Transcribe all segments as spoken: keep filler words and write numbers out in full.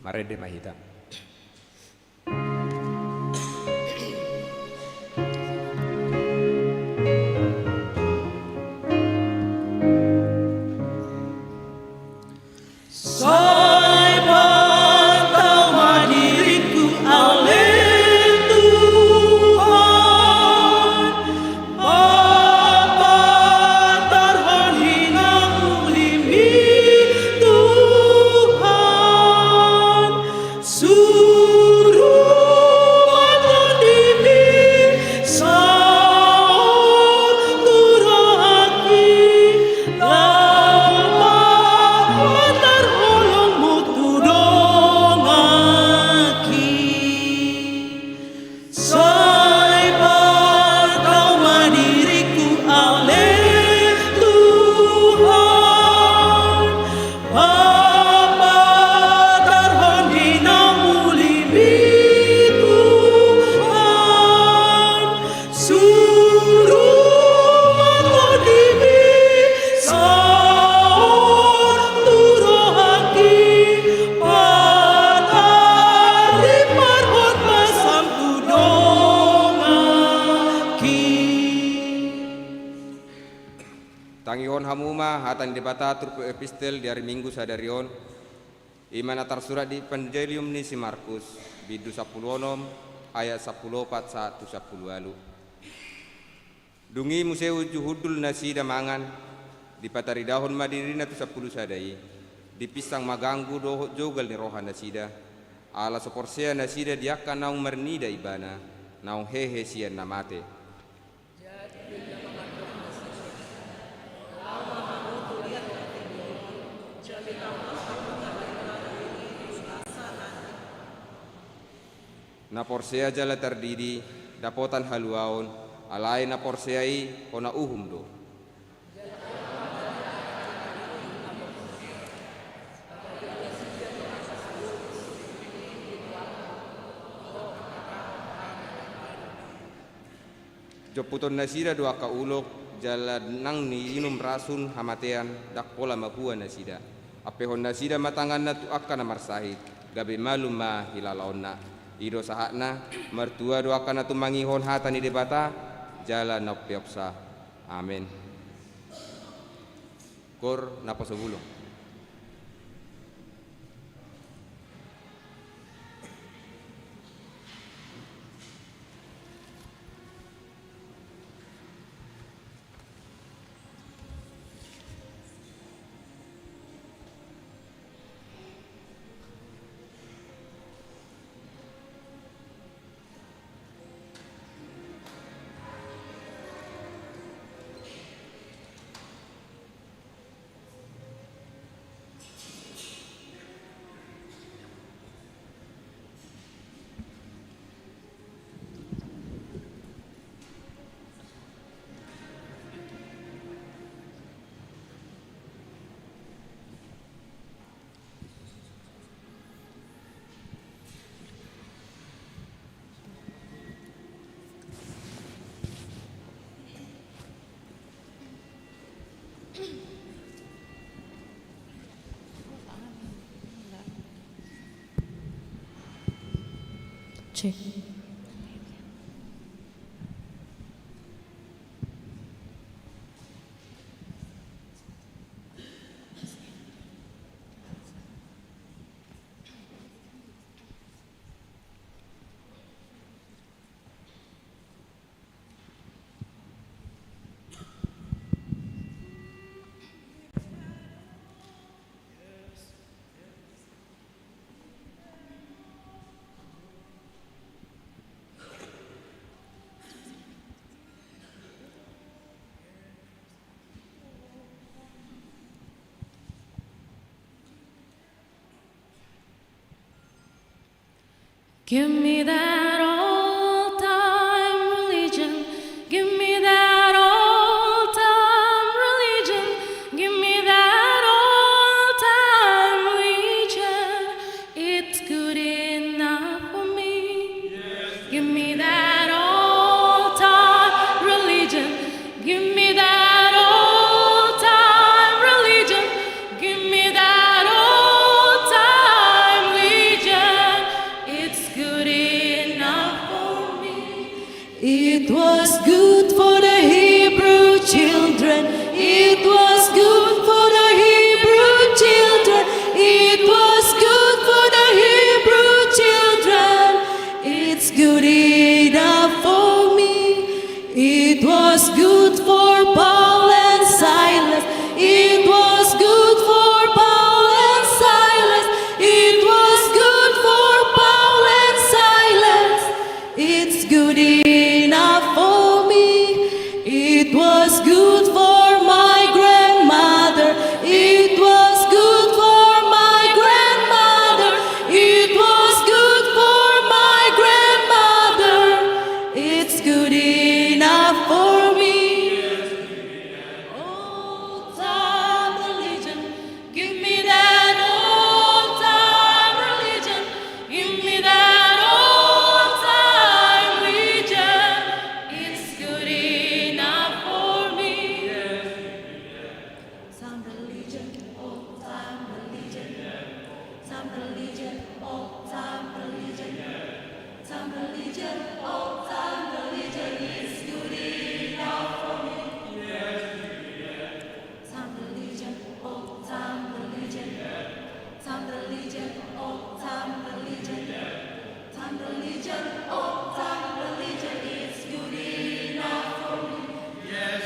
Marende ma hita. Sai patau ma diringku ale Tuhan, papatarhon hinauli mi Tuhan. Suru ma tondimi saut tu rohangki, laho ma patarhon holongmu tu donganki. Sai patau ma diringku ale Tuhan, papatarhon hinauli mi Tuhan. Suru ma tondimi saut tu rohangki, patarhon ma sam tu donganki. Tangihon hamu ma hata ni Debata turpuk epistel di ari Minggu sadari on. I ma na tarsurat di Evangelium ni si Markus, bindu sampulu onom, ayat sampulu opat sahat tu sampulu ualu. Dung i muse uju hundul nasida mangan, dipataridahon ma dirina tu sampulu sada i, dipinsang ma ganggu dohot jogal ni roha nasida, ala so porsea nasida di angka naung marnida ibana, naung hehe sian na mate. Na porsea jala tardidi, dapotan haluaon, alai na porsea i hona uhum do. Jomputon nasida do angka ulok, jala nang niinum rasun hamatean, ndang pola mahua nasida. Ampehon nasida ma tanganna tu angka na marsahit, gabe malum ma hilalaonna. I do sahatna, martua do angka na tumangihon hata ni Debata, jala na umpeopsa. Amen. Koor naposobulung. Cek. Give me that old time religion. Give me that old time religion. Give me that old time religion. It's good enough for me. Give me that old time religion. Give me that old time religion. Give me that old time religion.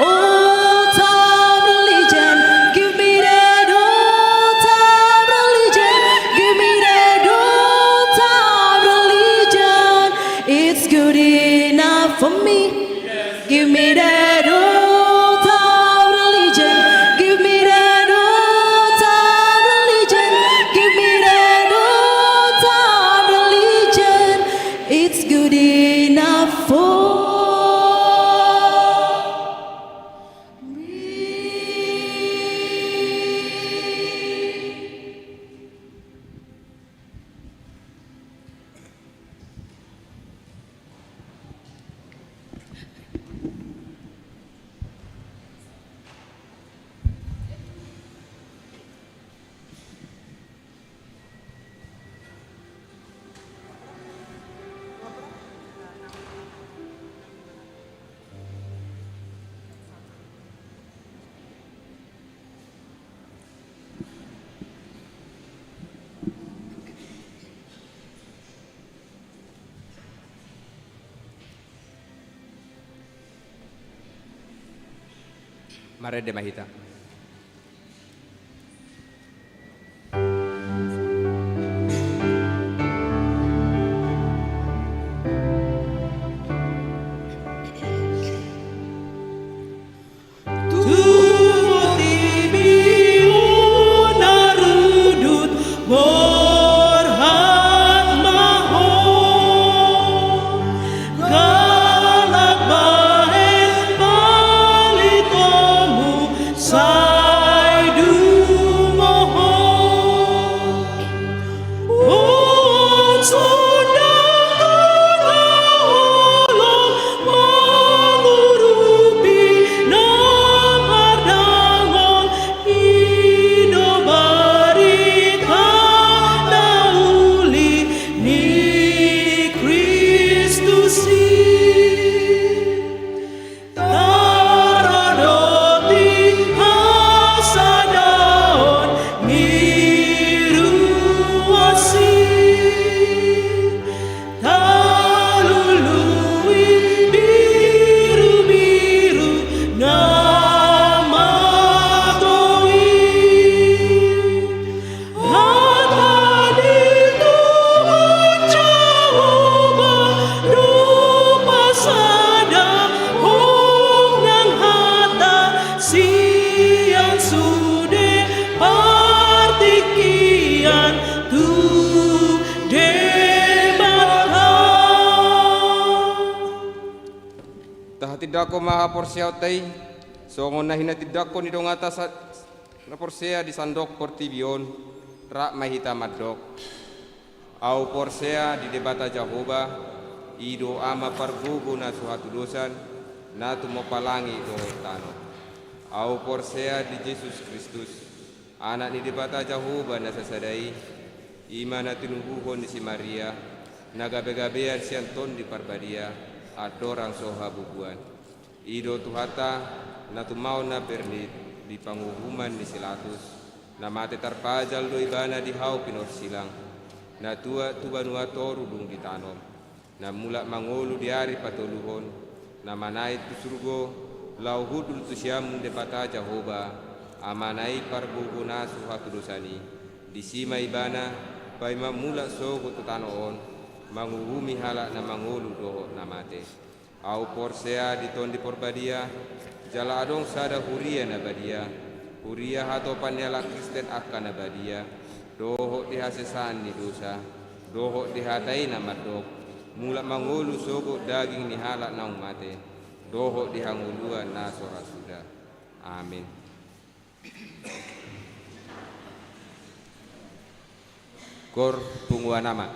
old time religion. Give me that old time religion. Give me that old time religion. It's good enough for me. Give me that old time religion. Give me that old time religion. Give me that old time religion. It's good enough for me. Marende ma hita. Tu portibi on na rudut, borhat ma ho. Galak bahen palitomu, sai dungo ho. Boan sondang tu na holong, mangurupi na mardangol, i do barita na uli ni Kristus i. Taradoti hasadaon ni ruas i, talului birubiru na mago i. Hata ni Tuhan Jahowa do pasadahon nang hata sian sude partingkian tu Debata. Tahatindangkon ma haporseaonta i, songon na hinatindangkon ni donganta sa-, na porsea di sandok portibi on, rap ma hita mandok. Ahu porsea di Debata Jahowa, i do Ama pargogo na so hatudosan, na tumompa langit dohot tano. Ahu porsea di Jesus Kristus, Anak ni Debata Jahowa na sasada i, i ma na tinubuhon ni si Maria, na gabegabean sian Tondi Parbadia, andorang so habubuan. I do Tuhanta, na tumaon na bernit di panguhuman ni si Latus, na mate tarpajal do ibana di hau pinorsilang, na tuat tu banua toru dung ditanom, na mulak mangolu di ari patoluhon, na manaek tu surgo, laho hundul tu siamun Debata Jahowa, Amana i pargogo na so hatudosan i, disi ma ibana, paima mulak sogot tu tano on, manguhumi halak na mangolu dohot na mate. Ahu porsea di Tondi Porbadia, jala adong sada huria na badia, huria hatopan ni halak Kristen angka na badia, dohot di hasesaan ni dosa, dohot di hata i na mandok, mulak mangolu sogot daging ni halak naung mate, dohot di hangoluan na so ra suda. Amin. Gor punguan ama.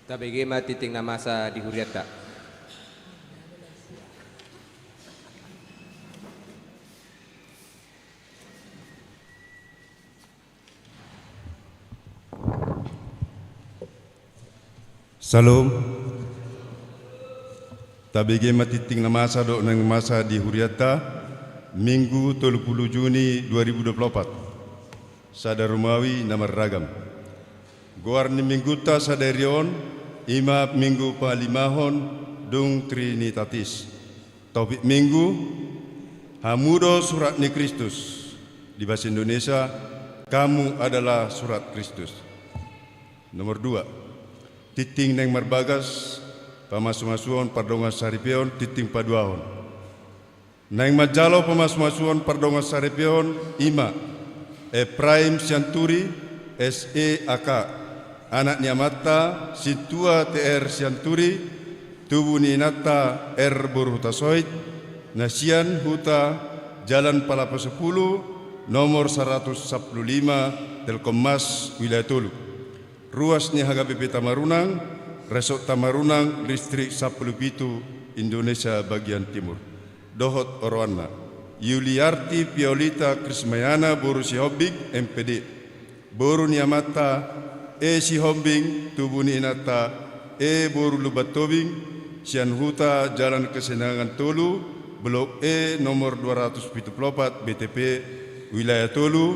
Tabege ma tingting na masa di hurianta. Syalom. Tabege ma tingting na masa dohot naeng masa di hurianta, Minggu tolu pulu Juni dua ribu dua pulu opat. Sada Romawi na marragam. Goar ni Minggunta sadari on, i ma Minggu palimahon dung Trinitatis. Topik Minggu: Hamu do surat ni Kristus. Di bahasa Indonesia: Kamu adalah surat Kristus. Nomor dua. Tingting naeng marbagas pamasumasuon pardongan saripeon, tingting paduahon. Naeng manjalo pamasumasuon pardongan saripeon i ma Ephraim Sianturi, S E A K, anak ni amanta Sintua T R Sianturi, tubu ni inanta R boru Hutasoit, na sian Huta Jalan Palapa Sepuluh, nomor saratus sampulu lima, Telkommas, Wilayah Tolu. Ruas ni H K B P Tamarunang, Resort Tamarunang, Distrik Sampulu Pitu, Indonesia bagian timur. Dohot oroanna: Yuliarti Piolita Krismayana boru Sihombing, M P D. Boru ni amanta E Sihombing, tubu ni inanta E boru Lumbantobing, sian Huta Jalan Kesenangan Tolu, Blok E, nomor dua ratus pitu pulu opat, B T P, Wilayah Tolu,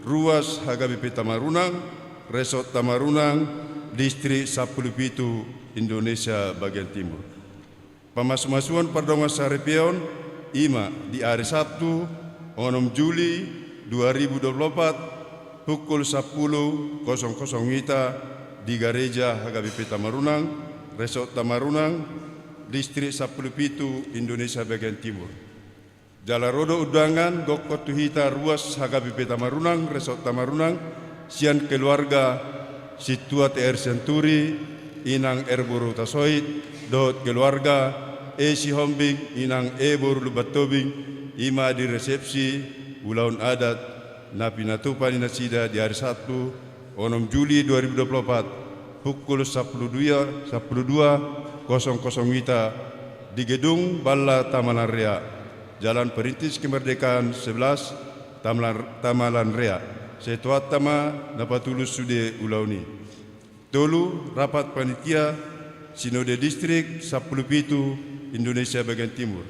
Ruas H K B P Tamarunang, Resort Tamarunang, Distrik Sampulu Pitu, Indonesia bagian timur. Pamasumasuon pardongan saripeon i ma di ari Sabtu, onom Juli dua ribu dua pulu opat, pukul sampulu kosong kosong wita, di Gareja H K B P Tamarunang, Resort Tamarunang, Distrik Sampulu Pitu, Indonesia bagian timur. Jala ro do undangan gokkon tu hita ruas H K B P Tamarunang, Resort Tamarunang, sian keluarga Sintua T R Sianturi, Inang R boru Hutasoit, dohot keluarga E Sihombing, Inang E boru Lumbantobing, i ma di resepsi ulaon adat na pinatupa ni nasida di ari Sabtu, onom Juli dua ribu dua pulu opat, pukul sampulu dua, sampulu dua kosong kosong wita, di Gedung Balla Tamalanrea, Jalan Perintis Kemerdekaan sebelas, Tamalan-, Tamalanrea. Sai tohanta ma na patulus sude ulaon i. Tolu, rapat panitia Sinode Distrik Sampulu Pitu, Indonesia bagian timur.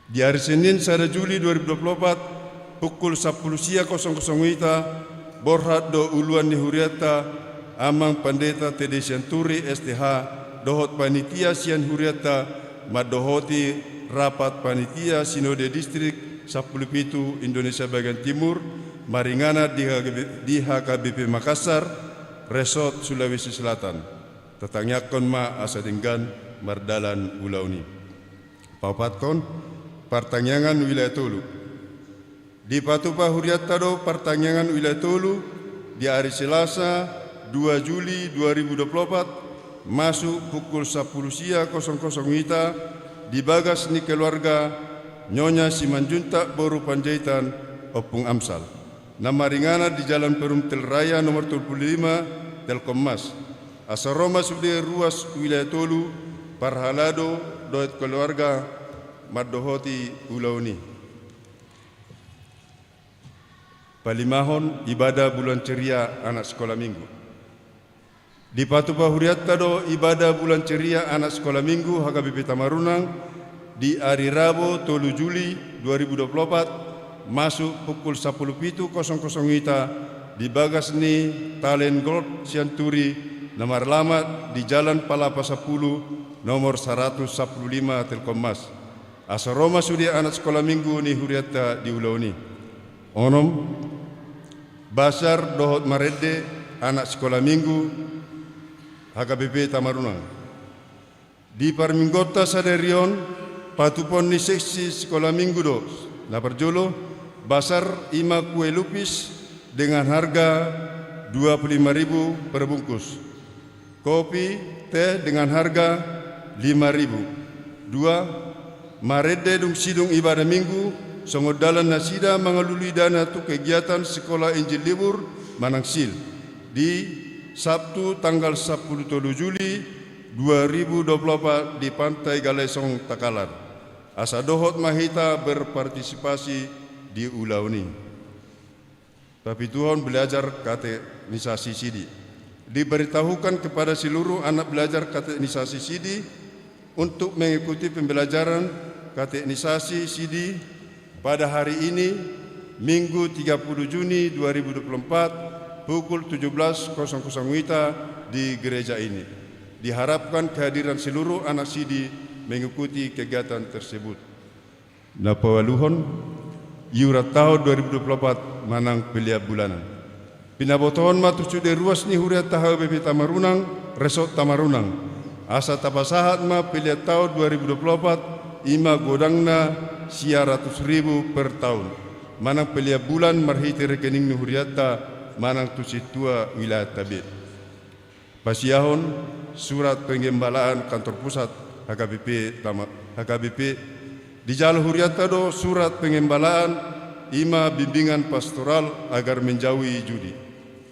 Di ari Senin, sada Juli dua ribu dua pulu opat, pukul sampulu sia kosong kosong wita, borhat do uluan ni hurianta, Amang Pandeta T D Sianturi, S T H, dohot panitia sian hurianta, mandohoti rapat panitia Sinode Distrik Sampulu Pitu, Indonesia bagian timur, maringanan di H K B, di H K B P Makassar, Resort Sulawesi Selatan. Tatangiangkon ma asa denggan mardalan ulaon i. Paopathon, partangiangan Wilayah Tolu. Dipatupa hurianta do partangiangan Wilayah Tolu di ari Selasa, dua Juli dua ribu dua pulu opat, masuk pukul sampulu sia kosong kosong wita, di bagas ni keluarga Nyonya Simanjuntak boru Panjaitan, Ompung Amsal, na maringanan di Jalan Perumtal Raya nomor tolu pulu lima, Telkommas. Asa ro ma sude ruas Wilayah Tolu, parhalado dohot keluarga mandohoti ulaon i. Palimahon, ibadah bulan ceria anak sekolah minggu. Dipatupa hurianta do ibadah bulan ceria anak sekolah minggu H K B P Tamarunang di ari Rabu, tolu Juli dua ribu dua pulu opat, masuk pukul sampulu pitu kosong kosong wita, di bagas ni Talent Gold Sianturi, na maralamat di Jalan Palapa sampulu, nomor saratus sampulu lima, Telkommas. Asa ro ma sude anak sekolah minggu ni hurianta di ulaon i. Onom, basar dohot marende anak sekolah minggu H K B P Tamarunang. Di parmingguonta sadari on, patupon ni seksi sekolah minggu do. Na parjolo, basar i ma kue lupis dengan harga dua puluh lima ribu per bungkus. Kopi, teh dengan harga lima ribu. Dua, marende dung sidung ibadah minggu, songon dalan nasida mangalului dana tu kegiatan sekolah Injil libur manang sil. Di Sabtu tanggal sampulu tolu Juli dua ribu dua puluh opat di Pantai Galesong Takalar. Asa dohot ma hita berpartisipasi di ulaon i. Papituhon belajar kateknisasi sidi. Diberitahukan kepada seluruh anak belajar kateknisasi sidi untuk mengikuti pembelajaran kateknisasi sidi pada hari ini, Minggu tiga puluh Juni dua ribu dua puluh empat, pukul tujuh belas kosong kosong WITA di gereja ini. Diharapkan kehadiran seluruh anak sidi mengikuti kegiatan tersebut. Na paualuhon, iuran taon dua ribu dua puluh opat manang pelean bulanan. Pinabotohon ma tu sude ruas ni hurianta H K B P Tamarunang, Resort Tamarunang. Asa tapasahat ma pelean taon dua ribu dua puluh opat, i ma godangna sia ratus ribu per taon. Manang pelean bulan marhite rekening ni hurianta, manang tu sintua wilayanta be. Pasiahon surat penggembalaan kantor pusat H K B P Tama-, H K B P. Dijalo hurianta do surat penggembalaan, i ma bimbingan pastoral agar menjauhi judi.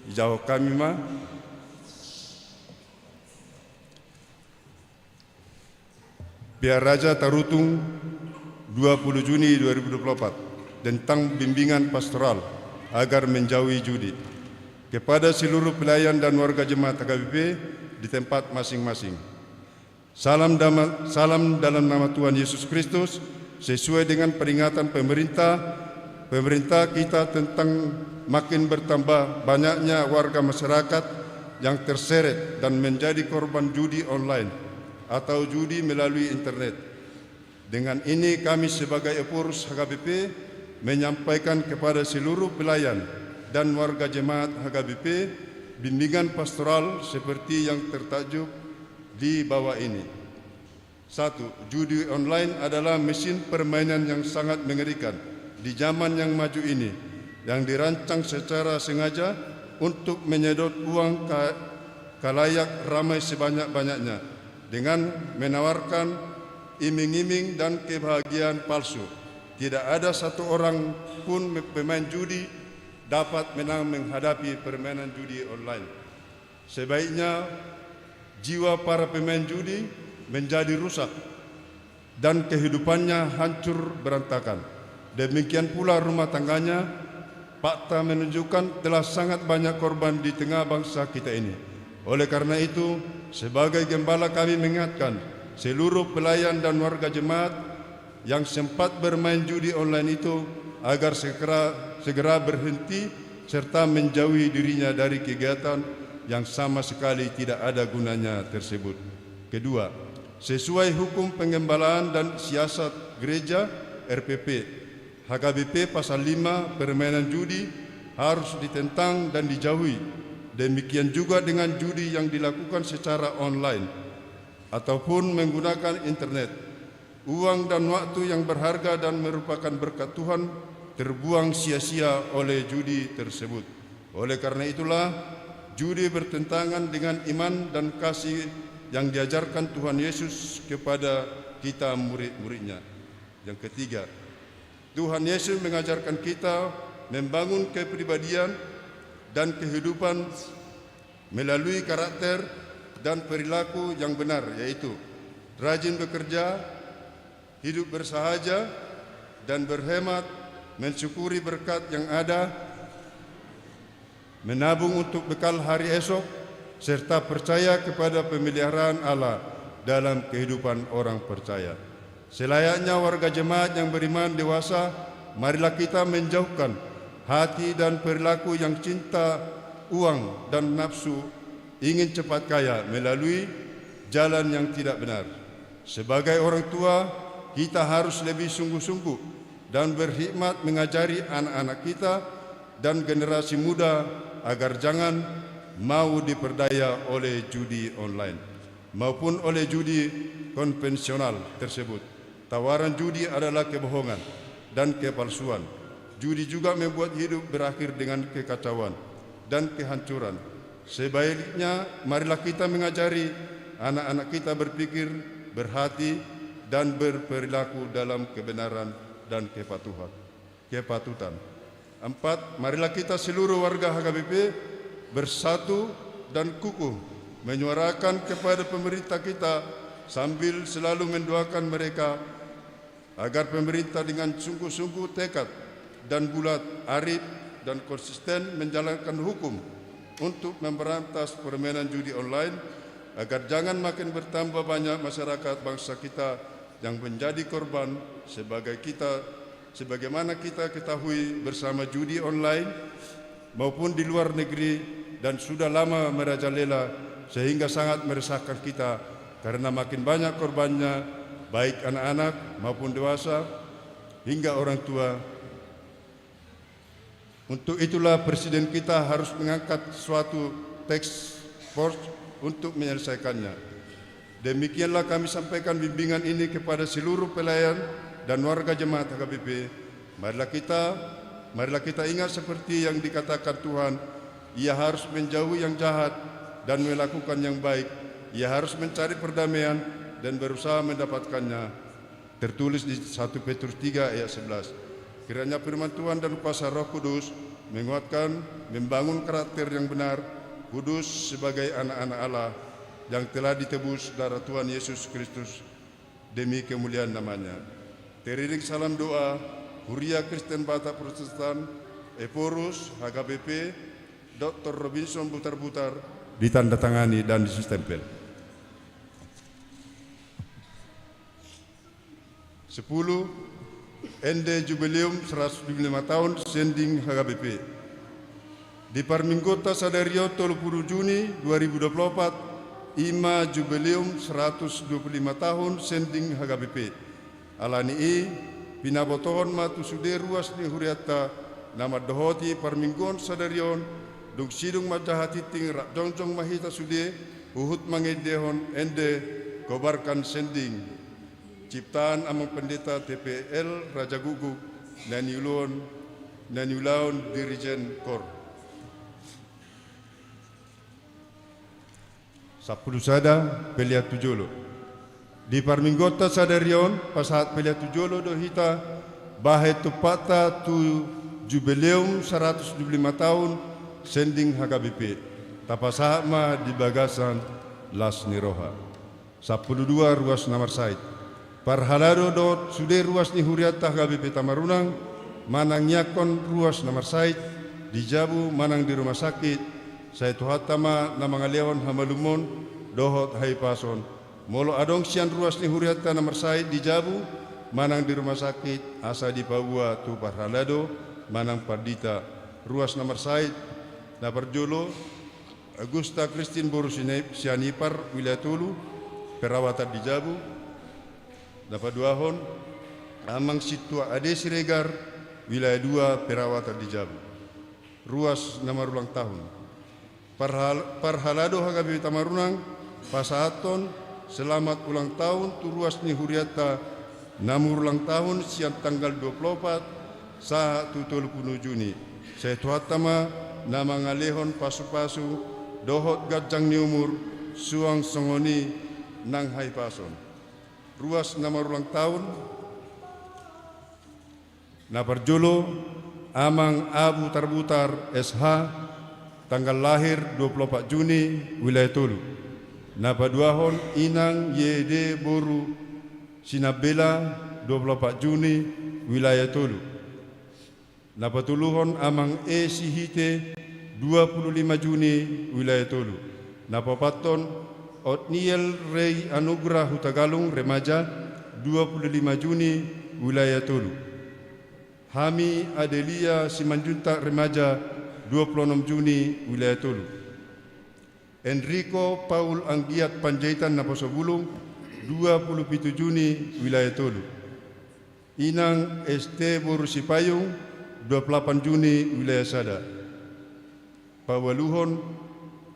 Dijalo hami ma. Pean Raja Tarutung, dua puluh Juni dua ribu dua puluh opat, tentang bimbingan pastoral agar menjauhi judi. Kepada seluruh pelayan dan warga jemaat H K B P di tempat masing-masing. Salam dama-, salam dalam nama Tuhan Yesus Kristus, sesuai dengan peringatan pemerintah, pemerintah kita tentang makin bertambah banyaknya warga masyarakat yang terseret dan menjadi korban judi online atau judi melalui internet. Dengan ini kami sebagai Ephorus H K B P menyampaikan kepada seluruh pelayan dan warga jemaat H K B P bimbingan pastoral seperti yang tertajuk di bawah ini. Satu, judi online adalah mesin permainan yang sangat mengerikan di zaman yang maju ini, yang dirancang secara sengaja untuk menyedot uang ka-, khalayak ramai sebanyak-banyaknya dengan menawarkan iming-iming dan kebahagiaan palsu. Tidak ada satu orang pun me-, pemain judi dapat menang menghadapi permainan judi online. Sebaiknya jiwa para pemain judi menjadi rusak dan kehidupannya hancur berantakan. Demikian pula rumah tangganya. Fakta menunjukkan telah sangat banyak korban di tengah bangsa kita ini. Oleh karena itu, sebagai gembala kami mengingatkan seluruh pelayan dan warga jemaat yang sempat bermain judi online itu agar segera, segera berhenti serta menjauhi dirinya dari kegiatan yang sama sekali tidak ada gunanya tersebut. Kedua, sesuai hukum penggembalaan dan siasat gereja, R P P, H K B P pasal lima, permainan judi harus ditentang dan dijauhi. Demikian juga dengan judi yang dilakukan secara online ataupun menggunakan internet. Uang dan waktu yang berharga dan merupakan berkat Tuhan terbuang sia-sia oleh judi tersebut. Oleh karena itulah, judi bertentangan dengan iman dan kasih yang diajarkan Tuhan Yesus kepada kita murid-muridnya. Yang ketiga, Tuhan Yesus mengajarkan kita membangun kepribadian dan kehidupan melalui karakter dan perilaku yang benar, yaitu rajin bekerja, hidup bersahaja dan berhemat, mensyukuri berkat yang ada, menabung untuk bekal hari esok, serta percaya kepada pemeliharaan Allah dalam kehidupan orang percaya. Selayaknya warga jemaat yang beriman dewasa, marilah kita menjauhkan hati dan perilaku yang cinta uang dan nafsu ingin cepat kaya melalui jalan yang tidak benar. Sebagai orang tua, kita harus lebih sungguh-sungguh dan berhikmat mengajari anak-anak kita dan generasi muda agar jangan mau diperdaya oleh judi online maupun oleh judi konvensional tersebut. Tawaran judi adalah kebohongan dan kepalsuan. Judi juga membuat hidup berakhir dengan kekacauan dan kehancuran. Sebaliknya, marilah kita mengajari anak-anak kita berpikir, berhati, dan berperilaku dalam kebenaran dan kepatuhan, kepatutan. Empat, marilah kita seluruh warga H K B P bersatu dan kukuh menyuarakan kepada pemerintah kita sambil selalu mendoakan mereka agar pemerintah dengan sungguh-sungguh, tekad, dan bulat, arif, dan konsisten menjalankan hukum untuk memberantas permainan judi online, agar jangan makin bertambah banyak masyarakat bangsa kita yang menjadi korban sebagai kita, sebagaimana kita ketahui bersama, judi online maupun di luar negeri dan sudah lama merajalela, sehingga sangat meresahkan kita karena makin banyak korbannya, baik anak-anak maupun dewasa hingga orang tua. Untuk itulah Presiden kita harus mengangkat suatu task force untuk menyelesaikannya. Demikianlah kami sampaikan bimbingan ini kepada seluruh pelayan dan warga jemaat H K B P. Marilah kita, marilah kita ingat seperti yang dikatakan Tuhan, Ia harus menjauhi yang jahat dan melakukan yang baik. Ia harus mencari perdamaian dan berusaha mendapatkannya. Tertulis di satu Petrus tiga ayat sebelas. Kiranya firman Tuhan dan kuasa Roh Kudus menguatkan, membangun karakter yang benar, kudus sebagai anak-anak Allah yang telah ditebus darah Tuhan Yesus Kristus demi kemuliaan namanya. Teriring salam doa, Huria Kristen Batak Protestan, Ephorus, H K B P, Doktor Robinson Butarbutar, ditandatangani dan distempel. Sepuluh, Ende Jubileum seratus dua puluh lima tahun sending H K B P. Di parmingguonta sadari on, tolu pulu Juni dua ribu dua pulu opat, i ma Jubileum seratus dua pulu lima tahun sending H K B P. Alani i, pinabotohon ma tu sude ruas ni hurianta na mandohoti parmingguon sadari on, dung sidung manjaha tingting rap jongjong ma hita sude, huhut mangendehon ende, kobarkan sending. Ciptaan Amang Pendeta T P L Raja Guguk, na niuluhon, na niulahon Dirijen Kor. Sampulu sada, pelean tu jolo. Di parmingguonta sadari on, pasahat pelean tu jolo do hita, bahen tumpakta tu Jubileum saratus dua pulu lima tahun sending H K B P. Tapasahat ma di bagasan las ni roha. Sampulu dua, ruas na marsahit. Parhalado dohot sude ruas ni hurianta H K B P Tamarunang, manang niangkon ruas na marsahit, di jabu manang di rumah sakit, sai Tuhanta ma na mangalehon hamalumon dohot hahipason. Molo adong sian ruas ni hurianta na marsahit di jabu manang di rumah sakit, asa dipaboa tu parhalado manang pandita. Ruas na marsahit, na parjolo, Agusta Kristin boru Sine-, Sianipar, wilayah tolu, perawatan di jabu. Na paduahon, Amang Sintua Ade Siregar, wilayah dua, perawatan di jabu. Ruas na marulang tahun. Parhal-, parhalado H K B P Tamarunang, pasahathon selamat ulang tahun tu ruas ni hurianta, na marulang tahun sian tanggal dua pulu opat sahat tu tolu pulu Juni. Sai Tuhanta ma na mangalehon pasupasu dohot ganjang ni umur, suang songon i nang hahipason. Ruas na marulang tahun. Na parjolo, Amang Abu Tarbutar, S H, tanggal lahir dua pulu opat Juni, wilayah tolu. Na paduahon, Inang Yede boru Sinambela, dua pulu opat Juni, wilayah tolu. Na patoluhon, Amang E Sihite, dua pulu lima Juni, wilayah tolu. Na paopathon, Otniel Rey Anugrah Hutagalung, remaja, dua pulu lima Juni, wilayah tolu. Hami Adelia Simanjuntak, remaja, dua pulu onom Juni, wilayah tolu. Enrico Paul Anggiat Panjaitan, Naposobulung, dua pulu pitu Juni, wilayah tolu. Inang S T boru Sipayung, dua pulu lapan Juni, wilayah sada. Paualuhon,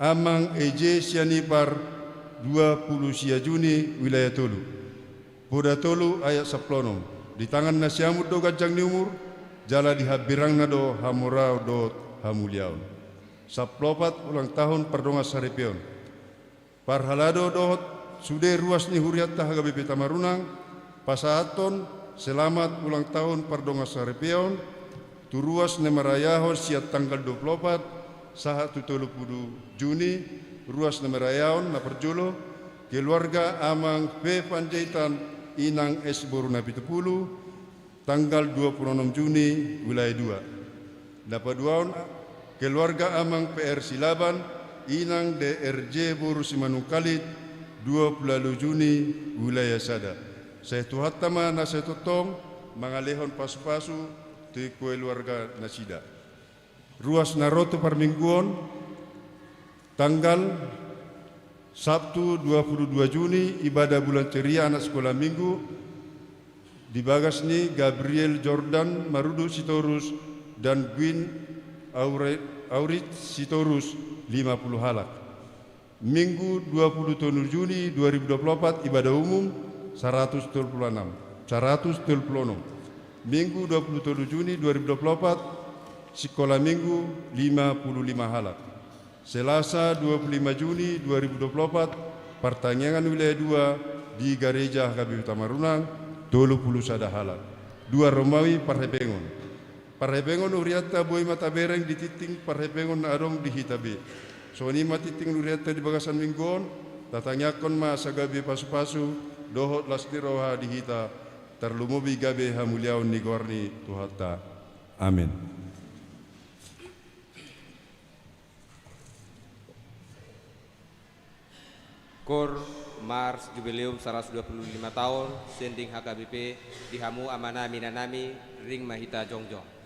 Amang E J Sianipar, dua pulu sia Juni, wilayah tolu. Poda tolu ayat sampulu onom. Di tangan na siamun do ganjang ni umur, jala di hambirangna do hamoraon dohot hamuliaon. Sampulu opat, ulang tahun pardongan saripeon. Parhalado dohot sude ruas ni hurianta H K B P Tamarunang, pasahathon selamat ulang tahun pardongan saripeon tu ruas na marayahon sian tanggal dua pulu opat sahat tu tolu pulu Juni. Ruas ni marayaaon na parjolo, keluarga Amang P Panjaitan, Inang S boru Napitupulu, tanggal dua pulu onom Juni, wilayah dua. Na paduahon, keluarga Amang P R Silaban, Inang D R J boru Simanungkalit, dua pulu ualu Juni, wilayah sada. Sai Tuhanta ma na sai tongtong mangalehon pasupasu tu keluarga nasida. Ruas na ro tu parmingguon, tanggal Sabtu dua pulu dua Juni, ibadah bulan ceria anak sekolah minggu di bagas ni Gabriel Jordan Marudu Sitorus dan Gwyn Aure-, Aurit Sitorus, lima pulu halak. Minggu dua pulu tolu Juni dua ribu dua pulu opat, ibadah umum, saratus tolu pulu anam, saratus tolu pulu onom. Minggu dua pulu tolu Juni dua ribu dua pulu opat, sikola minggu, lima pulu lima halak. Selasa dua pulu lima Juni dua ribu dua pulu opat, partangiangan wilayah dua di gareja H K B P Tamarunang, tolu pulu sada halak. Dua Romawi parhepengon. Parhepengon hurianta boi ma tabereng di tingting parhepengon na adong di hita be. Songon i ma tingting ni hurianta di bagasan minggu on, tatangiangkon ma asa gabe pasupasu dohot las ni roha di hita, tarlumobi gabe hamuliaon ni goar ni Tuhanta. Amen. Koor Mars Jubileum saratus dua pulu lima taon, sending H K B P, di hamu amanami inanami, ring ma hita jongjong.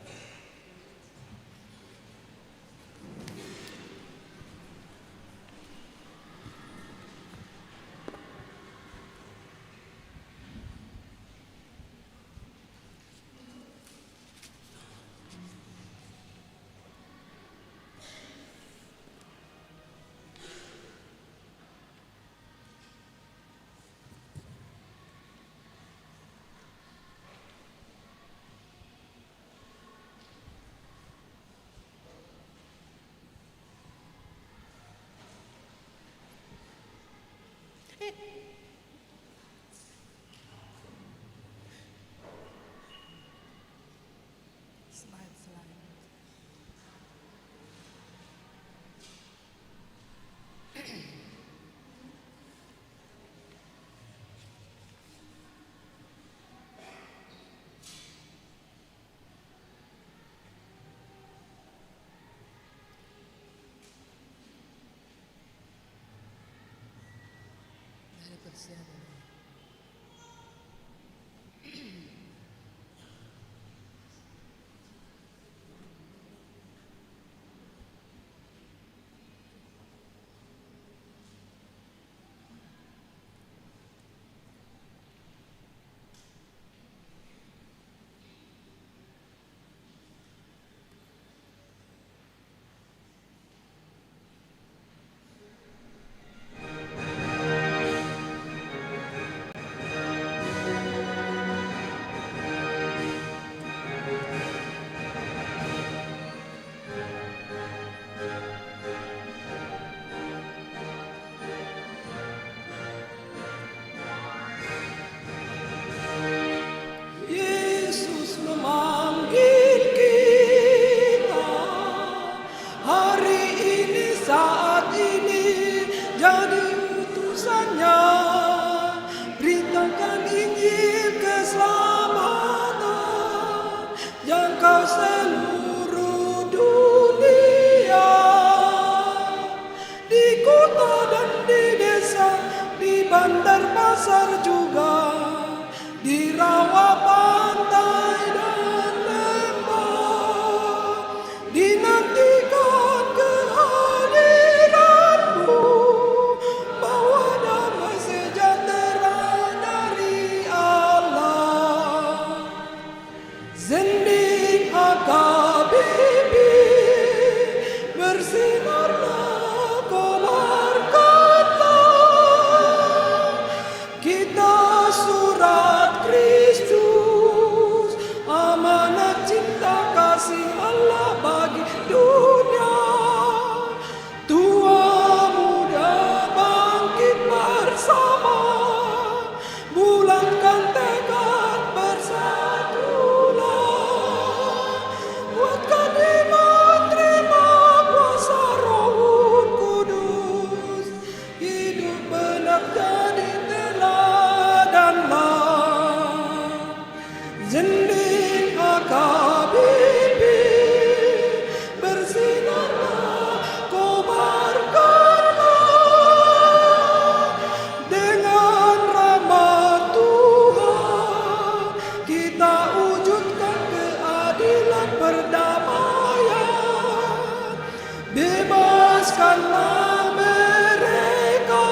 Karena mereka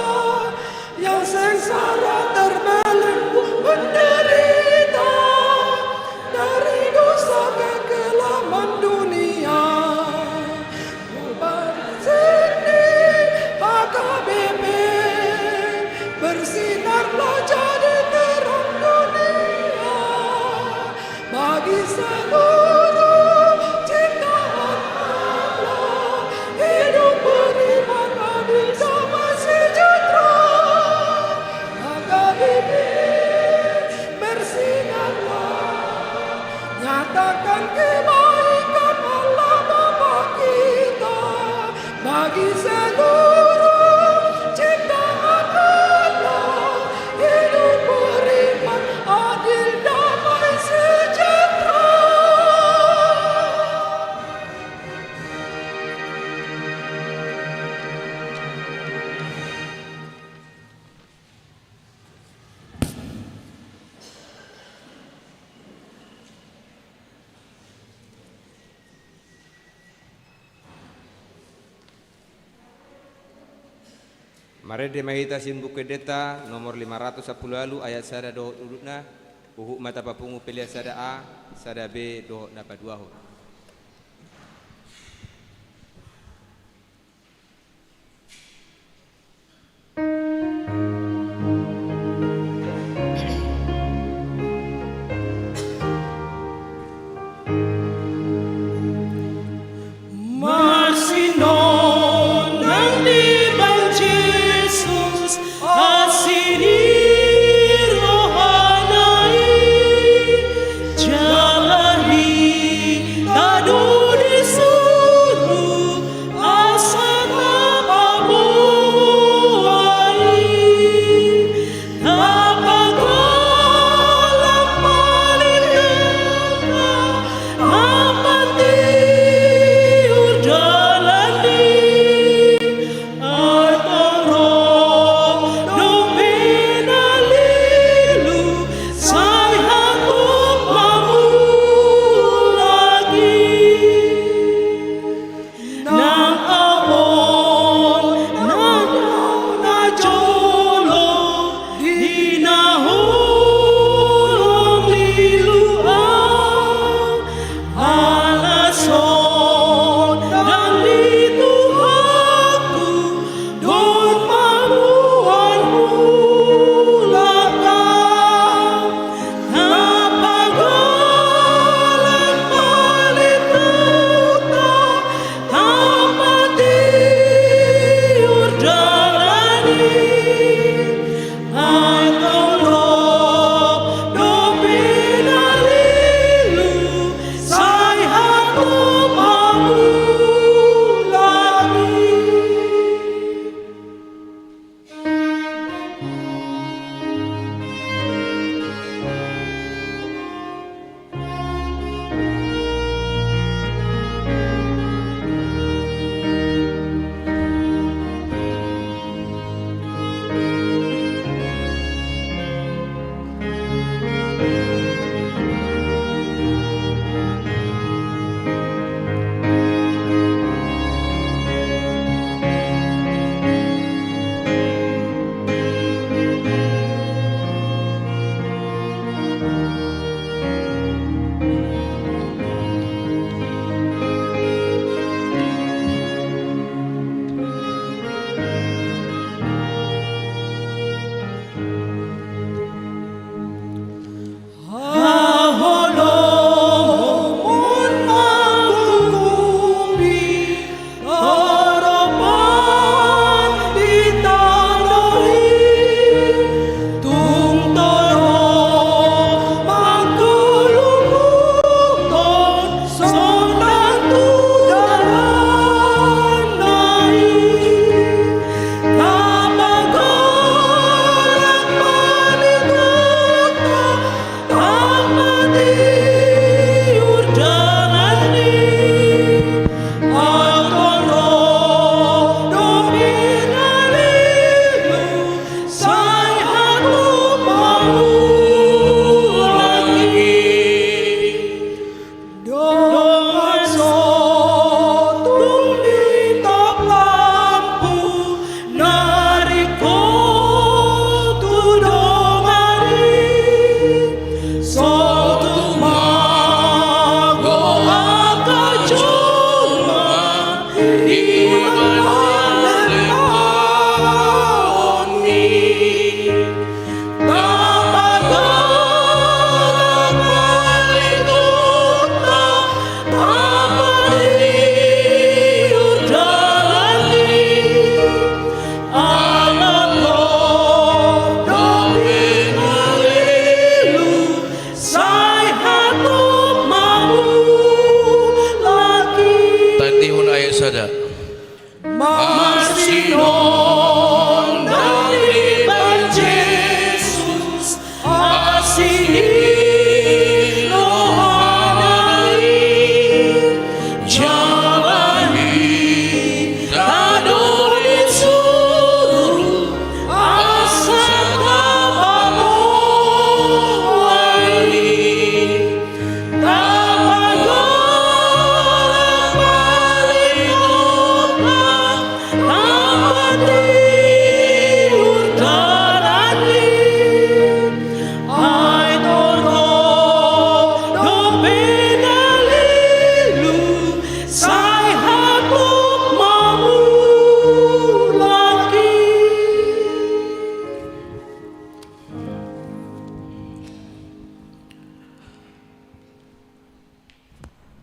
yang sengsara terbelenggu menderita dari dosa kekelaman dunia. Ubat seni H K B P, bersinarlah jadi terang dunia. Bagi seluruh ciptaan Allah, hidup beriman, adil, damai sejahtera. Maka bibir bersinarlah, nyatakan kebaikan Allah Bapa kita. Bagi seluruh ciptaan Allah, hidup beriman, adil, damai sejahtera. Marende ma hita sian Buku Endenta nomor lima ratus sampulu ualu, ayat sada dohot udutna, huhut ma tapapungu pelean sada A, sada B dohot na paduahon. Marsinon nang di Tuhan Jesus asi ni rohana i, jala i Tandihon ayat sada. Marsinondang di Tuhan Jesus asi ni rohana i, jala hita do disuru asa tapaboa i.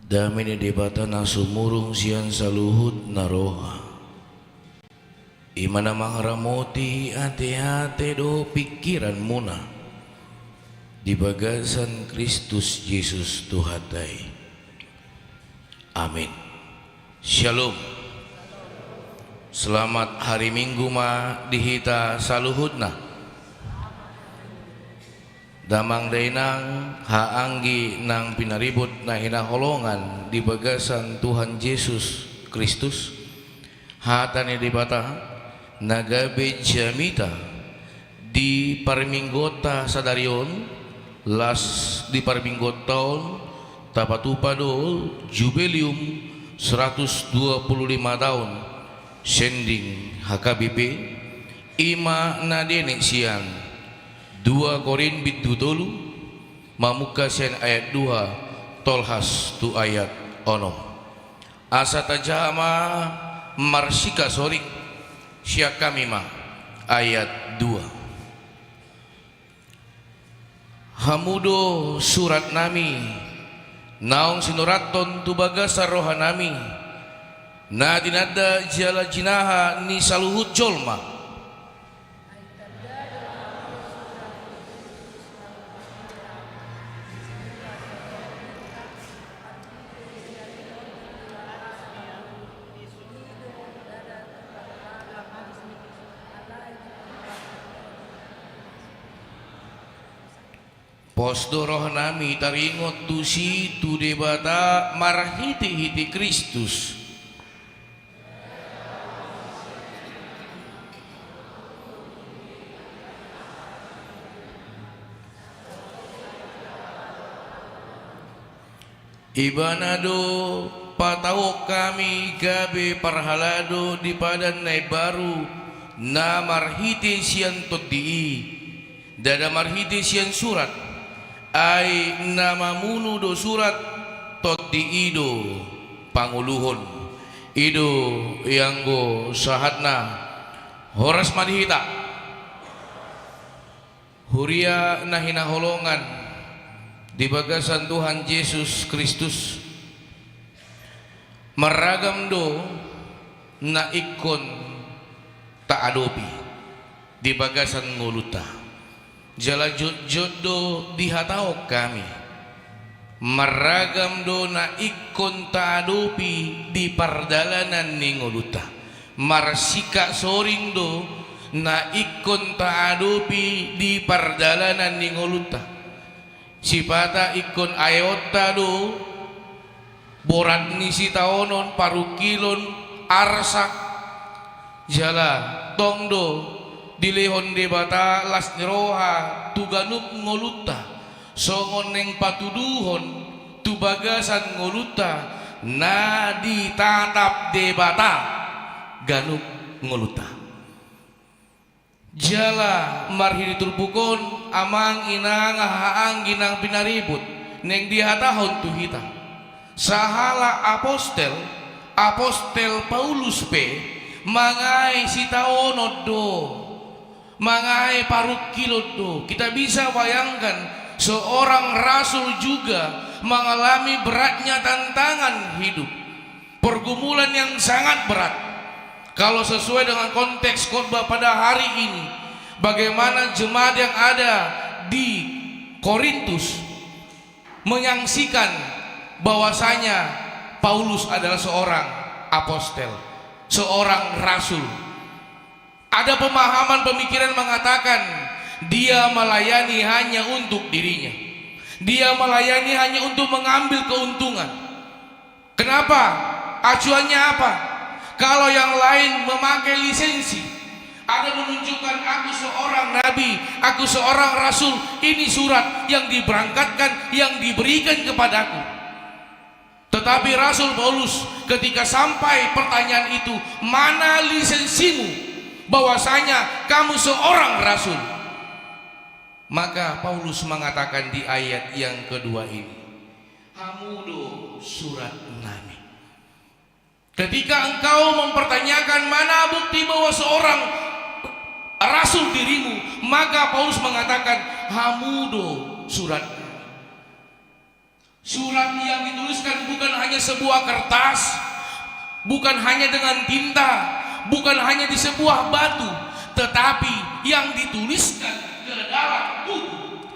Dame ni Debata na sumurung sian saluhut na roha, i ma na mangaramoti ateate dohot pingkiranmuna di bagasan Kristus Jesus Tuhanta i. Amin. Syalom. Selamat hari Minggu ma di hita saluhutna. Damang dainang, haha anggi nang pinaribot na hinaholongan di bagasan Tuhan Jesus Kristus, hata ni Debata na gabe jamita di parmingguonta sadari on, las di parmingguonta on tapatupa do Jubelium seratus dua puluh lima taon sending H K B P, i ma na dienet sian dua Korint bindu tolu, mamungka sian ayat dua tolhas tu ayat onom. Asa tajaha ma marsikap soring, sian hami ma ayat dua. Hamu do suratnami, naung sinurathon tu bagasan rohanami, na tinanda jala jinaha ni saluhut jolma. Pos do rohanami taringot tusi tu Debata marhitehite Kristus. Ibana do patauhon hami gabe parhalado di padan na imbaru, na marhite sian Tondi i, ndada marhite sian surat. Ai na mamunu do surat, Tondi i do pangoluhon. I do ianggo sahatna. Horas ma di hita. Huria na hinaholongan di bagasan Tuhan Jesus Kristus, marragam do na ingkon taadopi di bagasan ngolunta. Jala jotjot do dihatahon hami, marragam do na ingkon taadopi di pardalanan ni ngolunta. Marsikap soring do na ingkon taadopi di pardalanan ni ngolunta. Sipata ingkon aeonta do, borat ni sitaonon, parungkilon, arsak, jala tong do dilehon Debata las ni roha tu ganup ngolunta, songon naeng patuduhon tu bagasan ngolunta na ditatap Debata ganup ngolunta. Jala marhite turpuk on, amang inang, haha anggi nang pinaribot, naeng dihatahon tu hita, sahalak apostel Apostel Paulus pe mangae sitaonon do, mangae parungkilon do. Kita bisa bayangkan seorang rasul juga mengalami beratnya tantangan hidup, pergumulan yang sangat berat. Kalau sesuai dengan konteks khotbah pada hari ini, bagaimana jemaat yang ada di Korintus menyaksikan bahwasanya Paulus adalah seorang apostel, seorang rasul. Ada pemahaman pemikiran mengatakan dia melayani hanya untuk dirinya. Dia melayani hanya untuk mengambil keuntungan. Kenapa? Acuannya apa? Kalau yang lain memakai lisensi, ada menunjukkan, "Aku seorang nabi, aku seorang rasul, ini surat yang diberangkatkan, yang diberikan kepadaku." Tetapi Rasul Paulus ketika sampai pertanyaan itu, "Mana lisensimu bahwasanya kamu seorang rasul?" Maka Paulus mengatakan di ayat yang kedua ini, "Hamu do surat nami." Ketika engkau mempertanyakan mana bukti bahwa seorang rasul dirimu, maka Paulus mengatakan, "Hamu do surat nami." Surat yang dituliskan bukan hanya sebuah kertas, bukan hanya dengan tinta, bukan hanya di sebuah batu, tetapi yang dituliskan ke dalam buku.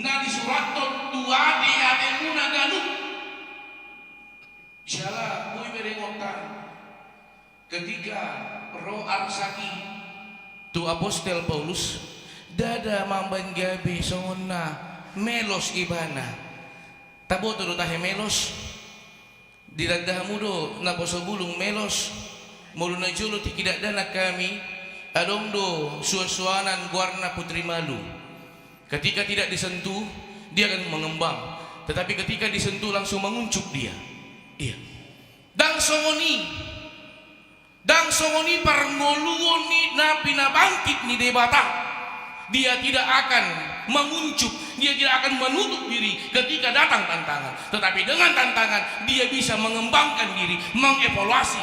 Na disurathon tu ateatemuna ganup. Siala boi berengonta ketika ro arsaki tu apostel Paulus, ndada mambaen gabe songon na melos ibana. Taboto do tahe melos? Ditanda hamu do naposo bulung melos? Molo najolo tingki dakdanak hami, adong do suansuanan goarna Putri Malu. Ketika tidak disentuh, dia akan mengembang. Tetapi ketika disentuh, langsung menguncup dia. Iya. Ndang songon i. Ndang songon i parngoluon ni na pinabangkit ni Debata. Dia tidak akan menguncup, dia tidak akan menutup diri ketika datang tantangan. Tetapi dengan tantangan, dia bisa mengembangkan diri, mengevaluasi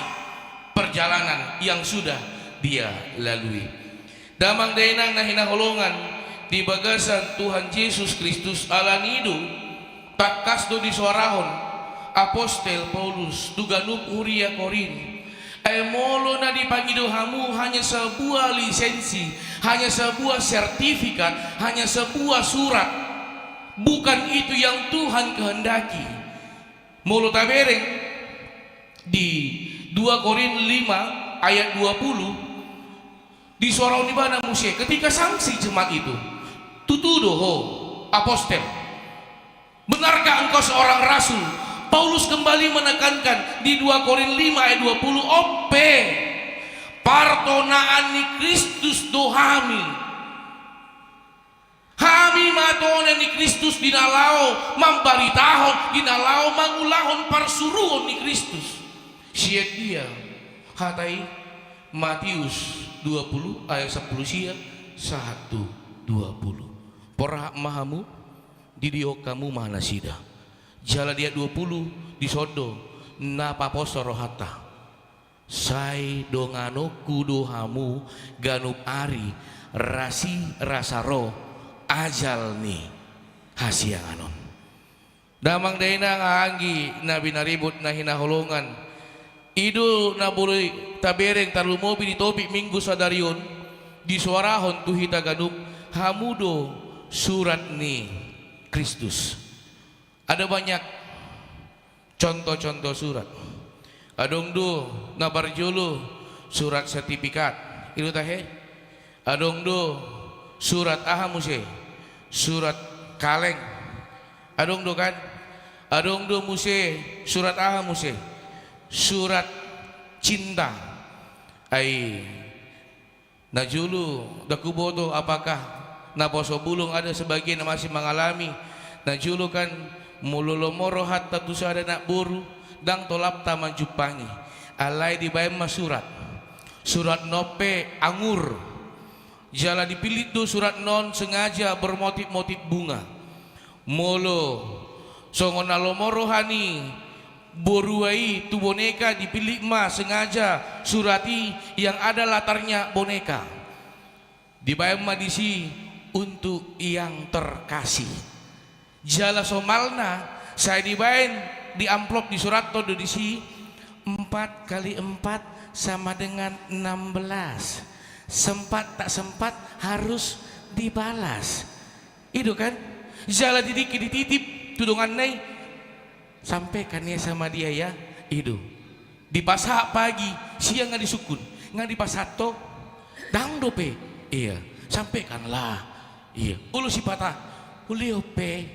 perjalanan yang sudah dia lalui. Damang dainang na hinaholongan di bagasan Tuhan Jesus Kristus, ala ni i do tangkas do disoarahon apostel Paulus tu ganup huria Korint. Ai molo na dipangido hamu hanya sebuah lisensi, hanya sebuah sertifikat, hanya sebuah surat, bukan itu yang Tuhan kehendaki. Molo tabereng di dua Korint lima ayat dua puluh, disoarahon ibana muse ketika sanksi jemaat itu, "Tutu do ho, apostel? Benarkah engkau seorang rasul?" Paulus kembali menekankan di dua Korint lima ayat dua puluh, "Onpe, partonaan ni Kristus do hami." Hami ma tona ni Kristus di na laho mambaritahon, di na laho mangulahon parsuruon ni Kristus. Sian dia hata i? Matius dua puluh ayat sampulu sia sahat tu dua puluh. Porhat ma hamu, didihon hamu ma nasida. Jala di ayat dua puluh, dison do na paposo rohanta. Sai donganonku do hamu ganup ari, rasirasa ro ajal ni hasiangan on. Damang dainang, anggi na binaribot na hinaholongan, i do na boi tabereng tarlumobi di topik Minggu sadari on, disoarahon tu hita ganup, hamu do surat ni Kristus. Ada banyak contoh-contoh surat. Adong do na parjolo surat sertifikat, i do tahe. Adong do surat aha muse? Surat kaleng. Adong do kan? Adong do muse surat aha muse? Surat cinta. Ai najolo ndang huboto apakah naposo bulung, ada sebagian na masih mangalami. Najolo kan molo lomo rohanta tu sada anak boru, ndang tolapta manjumpangi. Alai dibaen ma surat. Surat on pe angur. Jala dipillit do surat on sengaja bermotif-motif bunga. Molo songon na lomo roha ni borua i tu boneka, dipillit ma sengaja surat i yang ada latarnya boneka. Dibaen ma disi untuk yang terkasih. Jala somalna, sai dibaen di amplop, disurathon do disi, empat kali empat sama dengan enam belas. Sempat tak sempat harus dibalas. I do kan? Jala di tingki dititip tu donganna i, sampaikan ya sama dia ya. I do. Dipasahat pagi, siang nga disungkun, nga dipasahat to. Ndang dope. Iya, sampaikanlah. Iya, olo sipata, ulehon pe.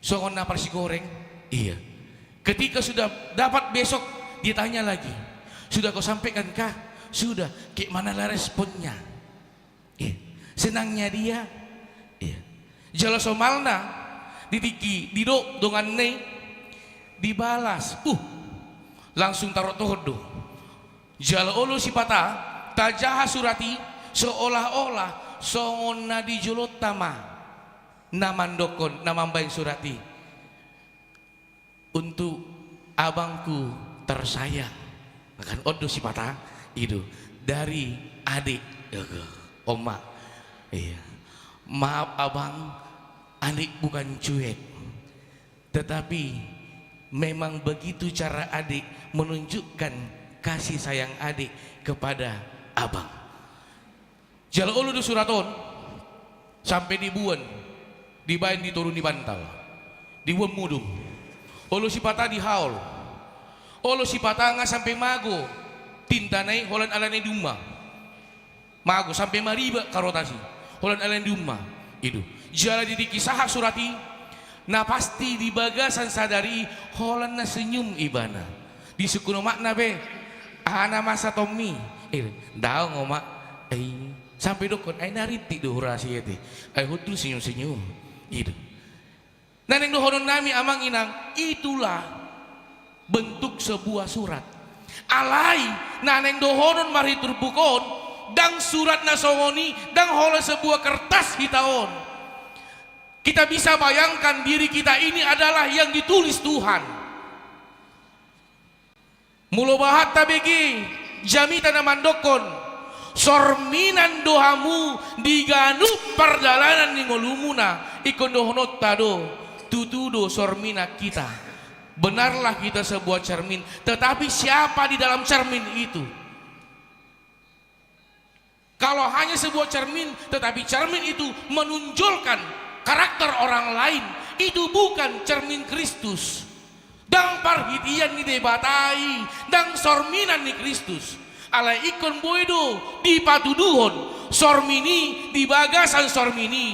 Songon na parsigoreng. Iya. Ketika sudah dapat besok, ditanya lagi, "Sudah kau sampaikan kah?" "Sudah." Kayak manalah responnya? Iya. Senangnya dia. Iya. Jala somalna, di tingki didok donganna i, dibalas. Uh, langsung tarottohon do. Jala olo sipata, tajaha surat i, seolah-olah songon na di jolonta ma na mandokkon, na mambaen surat i. Untuk abangku tersayang. Kan on do sipata, i do, dari adik. Oma. Iya. Maaf abang, adik bukan cuek. Tetapi memang begitu cara adik menunjukkan kasih sayang adik kepada abang. Jala olo do surat on, sampe dibuan, dibaen di toru ni bantal, dibuan mudum. Olo sipata dihaol. Olo sipata nga sampe mago tintana i holan alani diumma. Mago sampe maribak karotas i holan alani diumma. I do. Jala di tingki sahat surat i, na pasti di bagasan sadari i holan na senyum ibana. Disungkun omakna pe, "Aha nama satommi?" Eh, "Daong omak." Ai, sampe dokkon, "Ai na rintik do hurasa i ate. Ai hundul senyum-senyum." I do. Na naeng dohonon nami amang inang, itulah bentuk sebuah surat. Alai, na naeng dohonon marhite turpuk on, ndang surat na songon i, ndang holan sebuah kertas hita on. Kita bisa bayangkan diri kita ini adalah yang ditulis Tuhan. Molo bahat tabege jamita na mandokkon, sorminan do hamu di ganup pardalanan ni ngolumuna, ingkon dohononta do, tutu do sorminan hita. Benarlah kita sebuah cermin, tetapi siapa di dalam cermin itu? Kalau hanya sebuah cermin, tetapi cermin itu menonjolkan karakter orang lain, itu bukan cermin Kristus. Ndang parhitean ni Debata i, ndang sorminan ni Kristus. Alai ingkon boi do dipatuduhon sormin i, di bagasan sormin i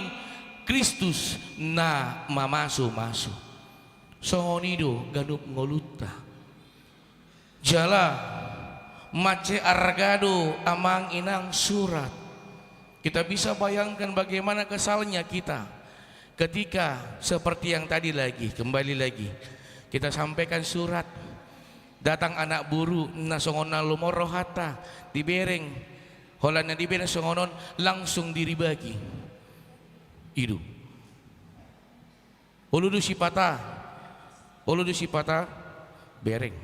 Kristus na mamasumasu. Songon i do ganup ngolunta. Jala, mansai arga do amang inang surat. Kita bisa bayangkan bagaimana kesalnya kita ketika seperti yang tadi lagi, kembali lagi. Kita sampaikan surat. Datang anak boru, na songon na lomo rohanta, dibereng. Holan na dibereng songon on, langsung diribaki. I do. Olo do sipata, olo do sipata, bereng.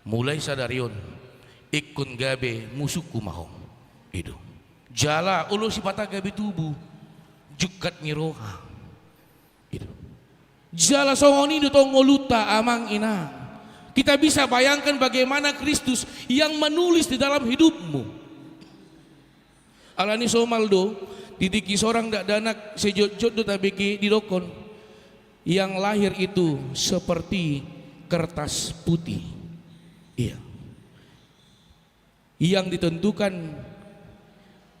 Mulai sadari on, ingkon gabe musungku ma ho. I do. Jala, olo sipata gabe tubu, jungkat ni roha. I do. Jala songon i do tong ngolunta amang inang. Kita bisa bayangkan bagaimana Kristus yang menulis di dalam hidupmu. Alani somal do, di tingki sorang dakdanak, sejotjot do tabege didokkon, yang lahir itu seperti kertas putih. Iya. Yang ditentukan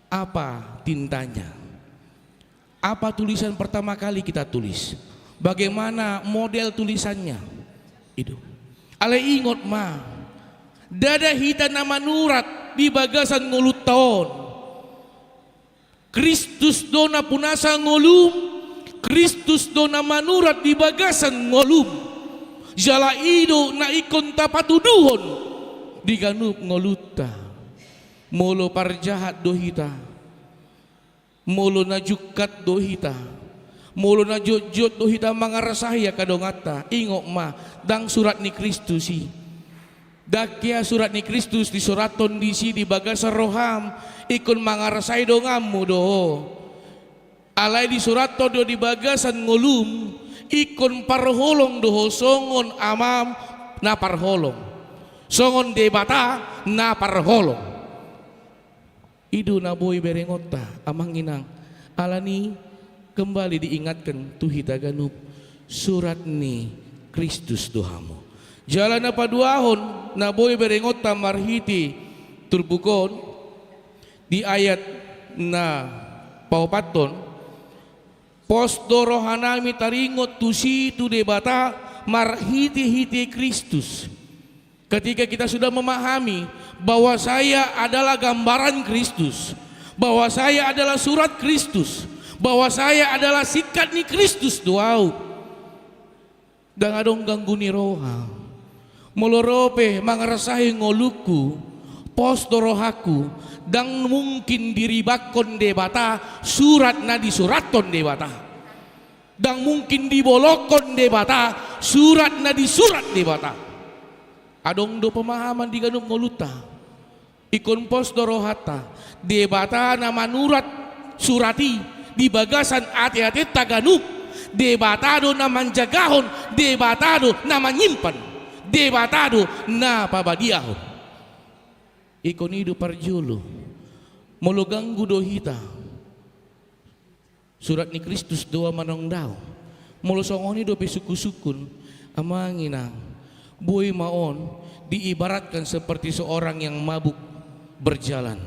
apa tintanya. Apa tulisan pertama kali kita tulis? Bagaimana model tulisannya? I do. Alai ingot ma, ndada hita na manurat di bagasan ngolunta on. Kristus do na punasa ngolum, Kristus do na manurat di bagasan ngolum. Jala i do na ingkon tapatuduhon di ganup ngolunta. Molo parjahat do hita, molo na jungkat do hita, Molo na jotjot do hita mangarsahi angka donganta, ingot ma, ndang surat ni Kristus i. Ndang hea surat ni Kristus disurathon disi di bagasan roham, ingkon mangarsahi donganmu do ho. Alai disurathon do di bagasan ngolum, ingkon parholong do ho songon Amam na parholong, songon Debata na parholong. I do na boi berengonta, amang inang. Alani i kembali diingatkan tu hita ganup, surat ni Kristus do hamu. Jala na paduahon, na boi berengonta marhite turpuk on, di ayat na paopathon, pos do rohanami taringot tusi tu Debata marhitehite Kristus. Ketika kita sudah memahami bahwa saya adalah gambaran Kristus, bahwa saya adalah surat Kristus, bahwa saya adalah sikat ni Kristus do ahu, ndang adong ganggu ni roha. Molo ro pe mangarsahi ngolungku, pos do rohangku, ndang mungkin diribakkon Debata surat na disurathon Debata. Ndang mungkin dibolongkon Debata surat na disurat Debata. Adong do pemahaman di ganup ngolunta. Ingkon pos do rohanta, Debata na manurat surat i di bagasan ateatenta ganup, Debata do na manjagahon, Debata do na manyimpan, Debata do na pabadiahon. Ingkon i do parjolo. Molo ganggu do hita, surat ni Kristus do manang ndang. Molo songon i dope sungkunsungkun, amang inang, boi ma on diibaratkan seperti seorang yang mabuk berjalan.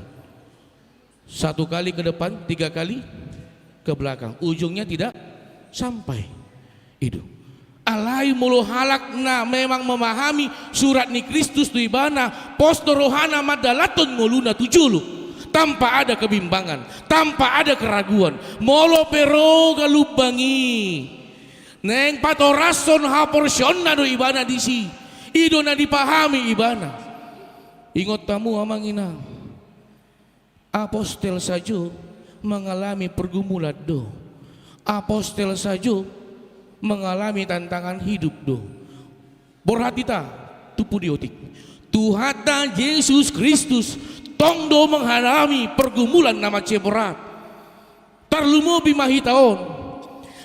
Satu kali ke depan, tiga kali ke belakang. Ujungnya tidak sampai. I do. Alai molo halak na memang memahami surat ni Kristus tu ibana, pos do rohana mandalanhon ngoluna tu jolo, tanpa ada kebimbangan, tanpa ada keraguan. Molo pe ro galumbang i, naeng patorashon haporseaonna do ibana disi. I do na dipahami ibana. Ingot hamu, amang inang. Apostel sajo mengalami pergumulan do. Apostel sajo mengalami tantangan hidup do. Borhat hita, tumpuk di otik. Tuhanta Jesus Kristus tong do mengalami pergumulan na mansai borhat. Tarlumobi ma hita on.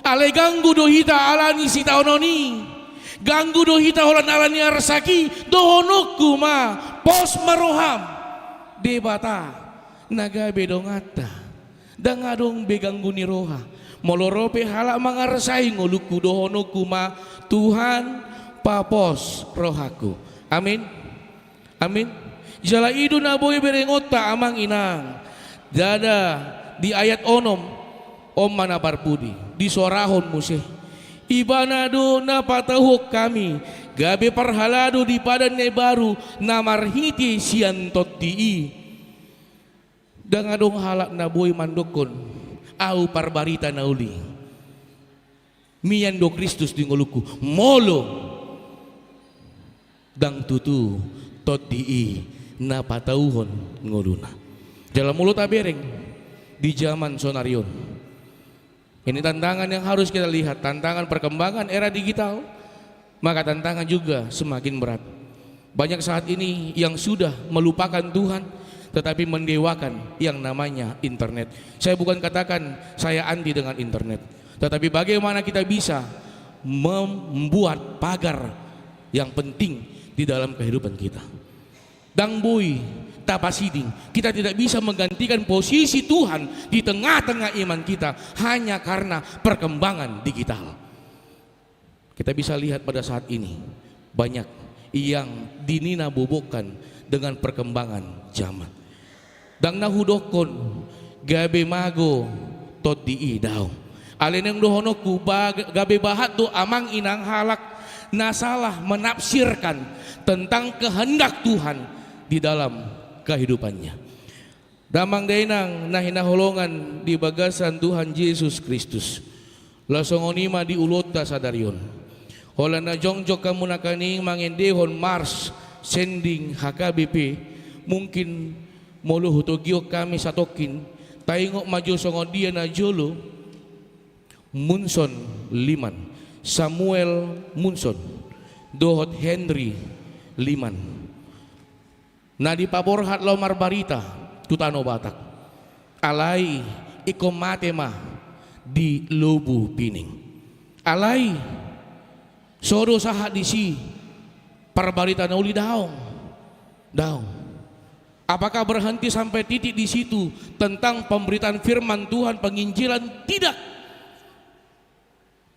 Alai ganggu do hita ala ni sitaonon i. Ganggu do hita holan ala ni arsak i. Dohononku ma, pos ma roham. Debata na gabe donganta. Ndang adong be ganggu ni roha. Molo ro pe halak mangarsahi ngolungku, dohononku ma, Tuhan, papos rohangku. Amin. Amin. Jala i do na boi berengonta, amang inang. Ndada di ayat onom, on ma na parpudi, disorahon muse. Ibana do na patauhon hami gabe parhalado di padan na imbaru na marhite sian Tondi i. Ndang adong halak na boi mandokkon, ahu parbarita na uli. Mian do Kristus di ngolungku. Molo ndang tutu Tondi i na patauhon ngoluna. Jala molo tabereng di jaman sonari on. Ini tantangan yang harus kita lihat, tantangan perkembangan era digital, maka tantangan juga semakin berat. Banyak saat ini yang sudah melupakan Tuhan, tetapi mendewakan yang namanya internet. Saya bukan katakan saya anti dengan internet, tetapi bagaimana kita bisa membuat pagar yang penting di dalam kehidupan kita. Ndang boi tapasiding, kita tidak bisa menggantikan posisi Tuhan di tengah-tengah iman kita hanya karena perkembangan digital. Kita bisa lihat pada saat ini, banyak yang dininabobokkan dengan perkembangan zaman. Ndang na hudokkon gabe mago Tondi i, daong. Alai naeng dohononku, ba-, gabe bahat do, amang inang, halak na salah menafsirkan tentang kehendak Tuhan di dalam kehidupannya. Damang dainang na hinaholongan di bagasan Tuhan Jesus Kristus. Laos songon i ma di ulaonta sadari on. Holan na jongjong hamu nangkaning mangendehon Mars Sending H K B P, mungkin molo hutogihon hami satongkin, taingot ma jo songon dia na jolo Munson Liman, Samuel Munson, dohot Henry Liman, na dipaborhat laho marbarita tu tano Batak. Alai ingkon mate ma di Lobu Pining. Alai so do sahat disi parbarita na uli? Daong. Daong. Apakah berhenti sampai titik di situ tentang pemberitaan firman Tuhan, penginjilan? Tidak.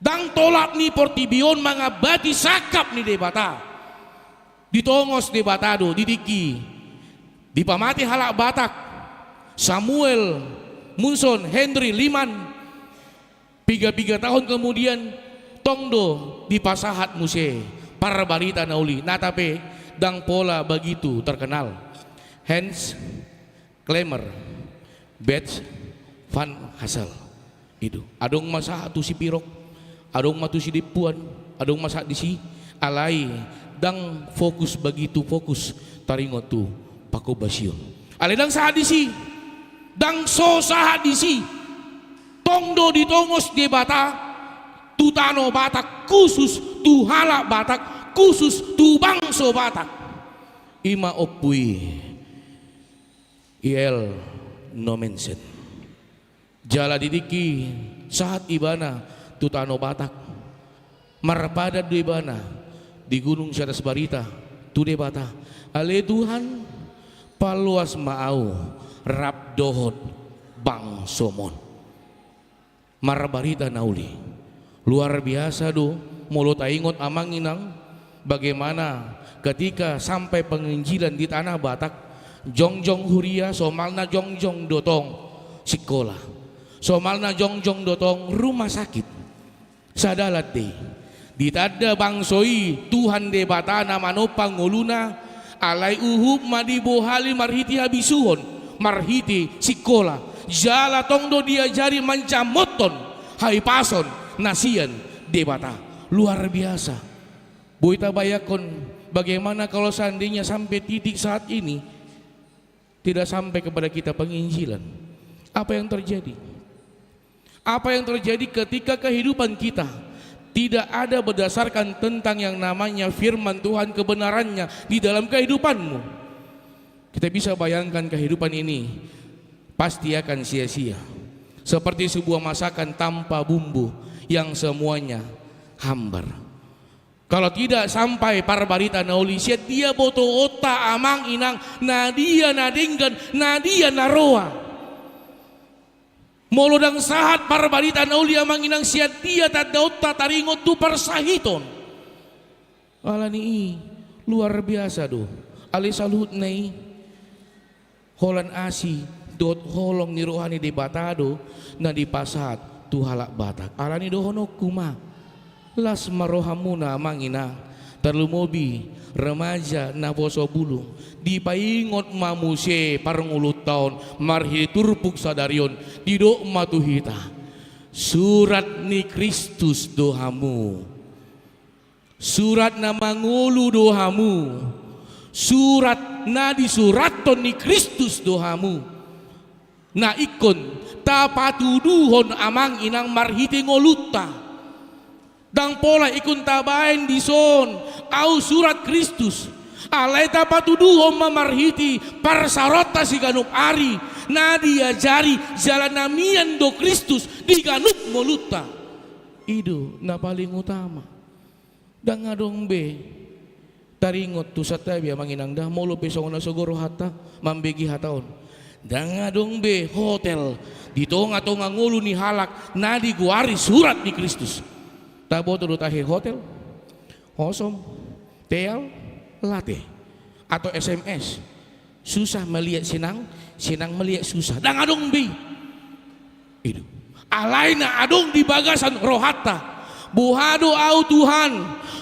Ndang tolap ni portibi on mangambati sangkap ni Debata. Ditongos Debata do di tingki, dipamate halak Batak, Samuel Munson Henry Liman. Piga-piga tahun kemudian, tong do dipasahat muse parbarita na uli, na tape ndang pola begitu terkenal. Hans Clemmer Betz van Hassel. Ido, adong ma sahat tu Sipirok, adong ma tu Sidempuan, adong ma sahat disi, alai ndang fokus begitu fokus taringot tu pangkobasion. Alai ndang sahat disi, ndang so sahat disi. Tong do ditongos Debata tu tano Batak, khusus tu halak Batak, khusus tu bangso Batak. I ma ompu i, I L. Nommensen. Jala di tingki sahat ibana tu tano Batak, marpadan do ibana di gunung si atas barita tu Debata: Ale Tuhan, paloas ma ahu rap dohot bangsom on. Marbarita na uli. Luar biasa do molo taingot, amang inang, bagaimana ketika sampai penginjilan di tanah Batak, jongjong huria, somalna jongjong do tong sikola, somalna jongjong do tong rumah sakit. Sada lande ditanda bangso i Tuhan Debata na manompa ngoluna, alai uhum ma dibohali marhite habisuhon, marhite sikola, jala tong do diajari manjamothon hahipason na sian Debata. Luar biasa. Boi tabayangkon, bagaimana kalau seandainya sampai titik saat ini tidak sampai kepada kita penginjilan? Apa yang terjadi? Apa yang terjadi ketika kehidupan kita tidak ada berdasarkan tentang yang namanya firman Tuhan, kebenarannya di dalam kehidupanmu? Kita bisa bayangkan, kehidupan ini pasti akan sia-sia, seperti sebuah masakan tanpa bumbu yang semuanya hambar. Kalau tidak sampai parbarita na uli, sian dia botoonta, amang inang, na dia na denggan, na dia na roa? Molo ndang sahat parbarita na uli, amang inang, sian dia tandaonta taringot tu parsahiton? Alani i, luar biasa do. Alai saluhutna i holan asi dohot holong ni roha ni Debata do na dipasahat tu halak Batak. Alani dohononku ma, las ma rohamuna, amang inang, tarlumobi remaja naposobulung, dipaingot ma muse parngoluonta on marhite turpuk sadari on. Didok ma tu hita: Surat ni Kristus do hamu. Surat na mangolu do hamu. Surat na disurathon ni Kristus do hamu, na ingkon tapatuduhon, amang inang, marhite ngolunta. Ndang pola ingkon tabaen dison: Ahu surat Kristus. Alai tapatuduhon ma marhite parsaoranta siganup ari, na diajari jala na mian do Kristus di ganup ngolunta. Ido na paling utama. Ndang adong be taringot tu santabi, amang inang, da, molo pe songon na sogo rohanta mambege hata on. Ndang adong be hotel di tonga-tonga ngolu ni halak na digoari Surat ni Kristus. Taboto do tahe hotel? Hosom, teal, late, atau S M S. Susah melihat senang, senang melihat susah. Ndang adong be i. Ido. Alai na adong di bagasan rohanta: Boha do ahu, Tuhan?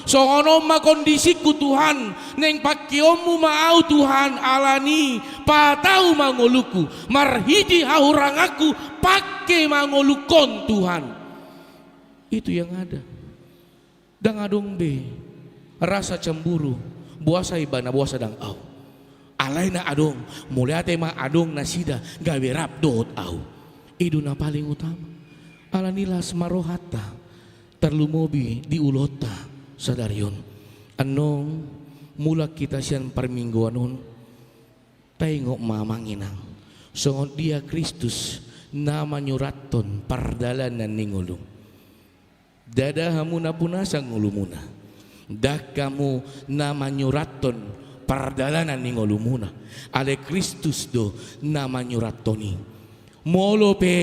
Songon on ma kondisingku, Tuhan. Naeng pangkeonmu ma ahu, Tuhan. Alani i, patau ma ngolungku. Marhite hahuranganku, pangke ma ngolungkon, Tuhan. Itu yang ada. Ndang adong be rasa cemburu, boasa ibana, boasa ndang ahu. Alai na adong, mauliate ma adong nasida gabe rap dohot ahu. I do na paling utama. Alani las ma rohanta, tarlumobi di ulaonta sadari on. Annon, mulak hita sian parmingguan on, taingot ma amang inang, songon dia Kristus na manyurathon pardalanan ni ngolum. Ndada hamu na punasa ngolumuna. Ndang hamu na manyurathon pardalanan ni ngolumuna. Alai Kristus do na manyurathon i. Molo pe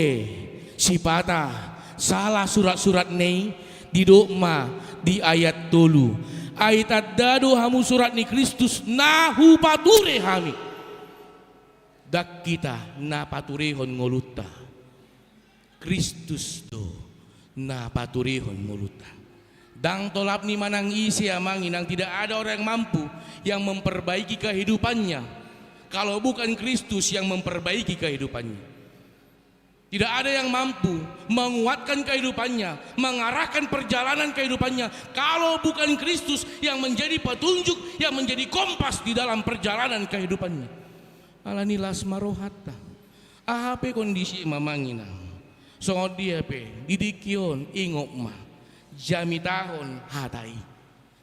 sipata sala surat-suratna i, didok ma di ayat tolu: Ai tanda do hamu surat ni Kristus na hupature hami. Ndang hita na paturehon ngolunta. Kristus do na paturehon ngolunta. Ndang tolap ni manang ise amang inang, tidak ada orang yang mampu yang memperbaiki kehidupannya kalau bukan Kristus yang memperbaiki kehidupannya. Tidak ada yang mampu menguatkan kehidupannya, mengarahkan perjalanan kehidupannya, kalau bukan Kristus yang menjadi petunjuk, yang menjadi kompas di dalam perjalanan kehidupannya. Alani las ma rohanta. Aha pe kondisi i amang inang, songon dia pe di tingki on, ingot ma, jamitahon hata i.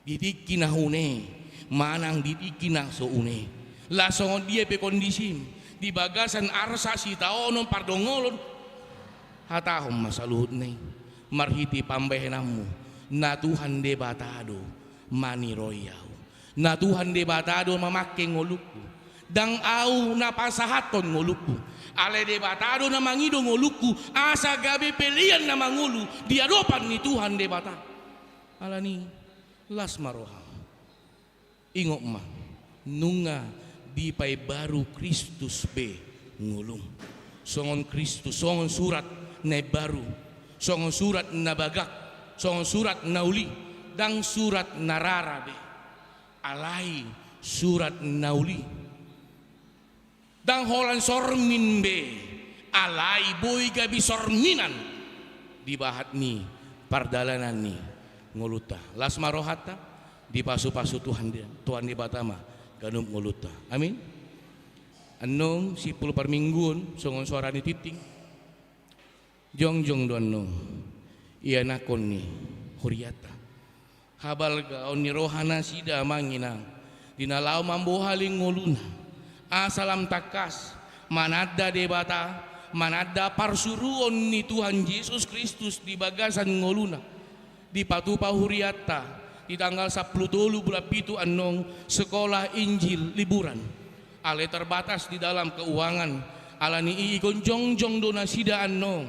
Di tingki na une manang di tingki na so une, las songon dia pe kondisim, di bagasan arsak, sitaonon, pardongolon, hatahon ma saluhutna i marhite pambahenanmu: Na Tuhan Debata do maniroi ahu. Na Tuhan Debata do mamangke ngolungku. Ndang ahu na pasahathon ngolungku, alai Debata do na mangido ngolungku asa gabe pelean na mangolu di adopan ni Tuhan Debata. Alani, las ma roham. Ingot ma, nunga dipaimbaru Kristus be ngolum. Songon Kristus, songon surat na imbaru, songon surat na bagak, songon surat na uli, ndang surat na rara be, alai surat na uli. Ndang holan sormin be, alai boi gabe sorminan di bahat ni pardalanan ni ngolunta. Las ma rohanta, dipasupasu Tuhan, Tuhan Debata ma ganup ngolunta. Amin. Annon simpul parmingguon songon soara ni tingting. Jongjong do annon ianakhon ni hurianta. Habalgaon ni roha nasida amang inang, di na laho mambohali ngoluna, asa lam tangkas mananda Debata, mananda parsuruon ni Tuhan Jesus Kristus di bagasan ngoluna. Dipatupa hurianta di tanggal sampulu tolu bulan pitu annon sekolah Injil liburan. Alai terbatas di dalam keuangan, alani i ingkon jongjong do nasida annon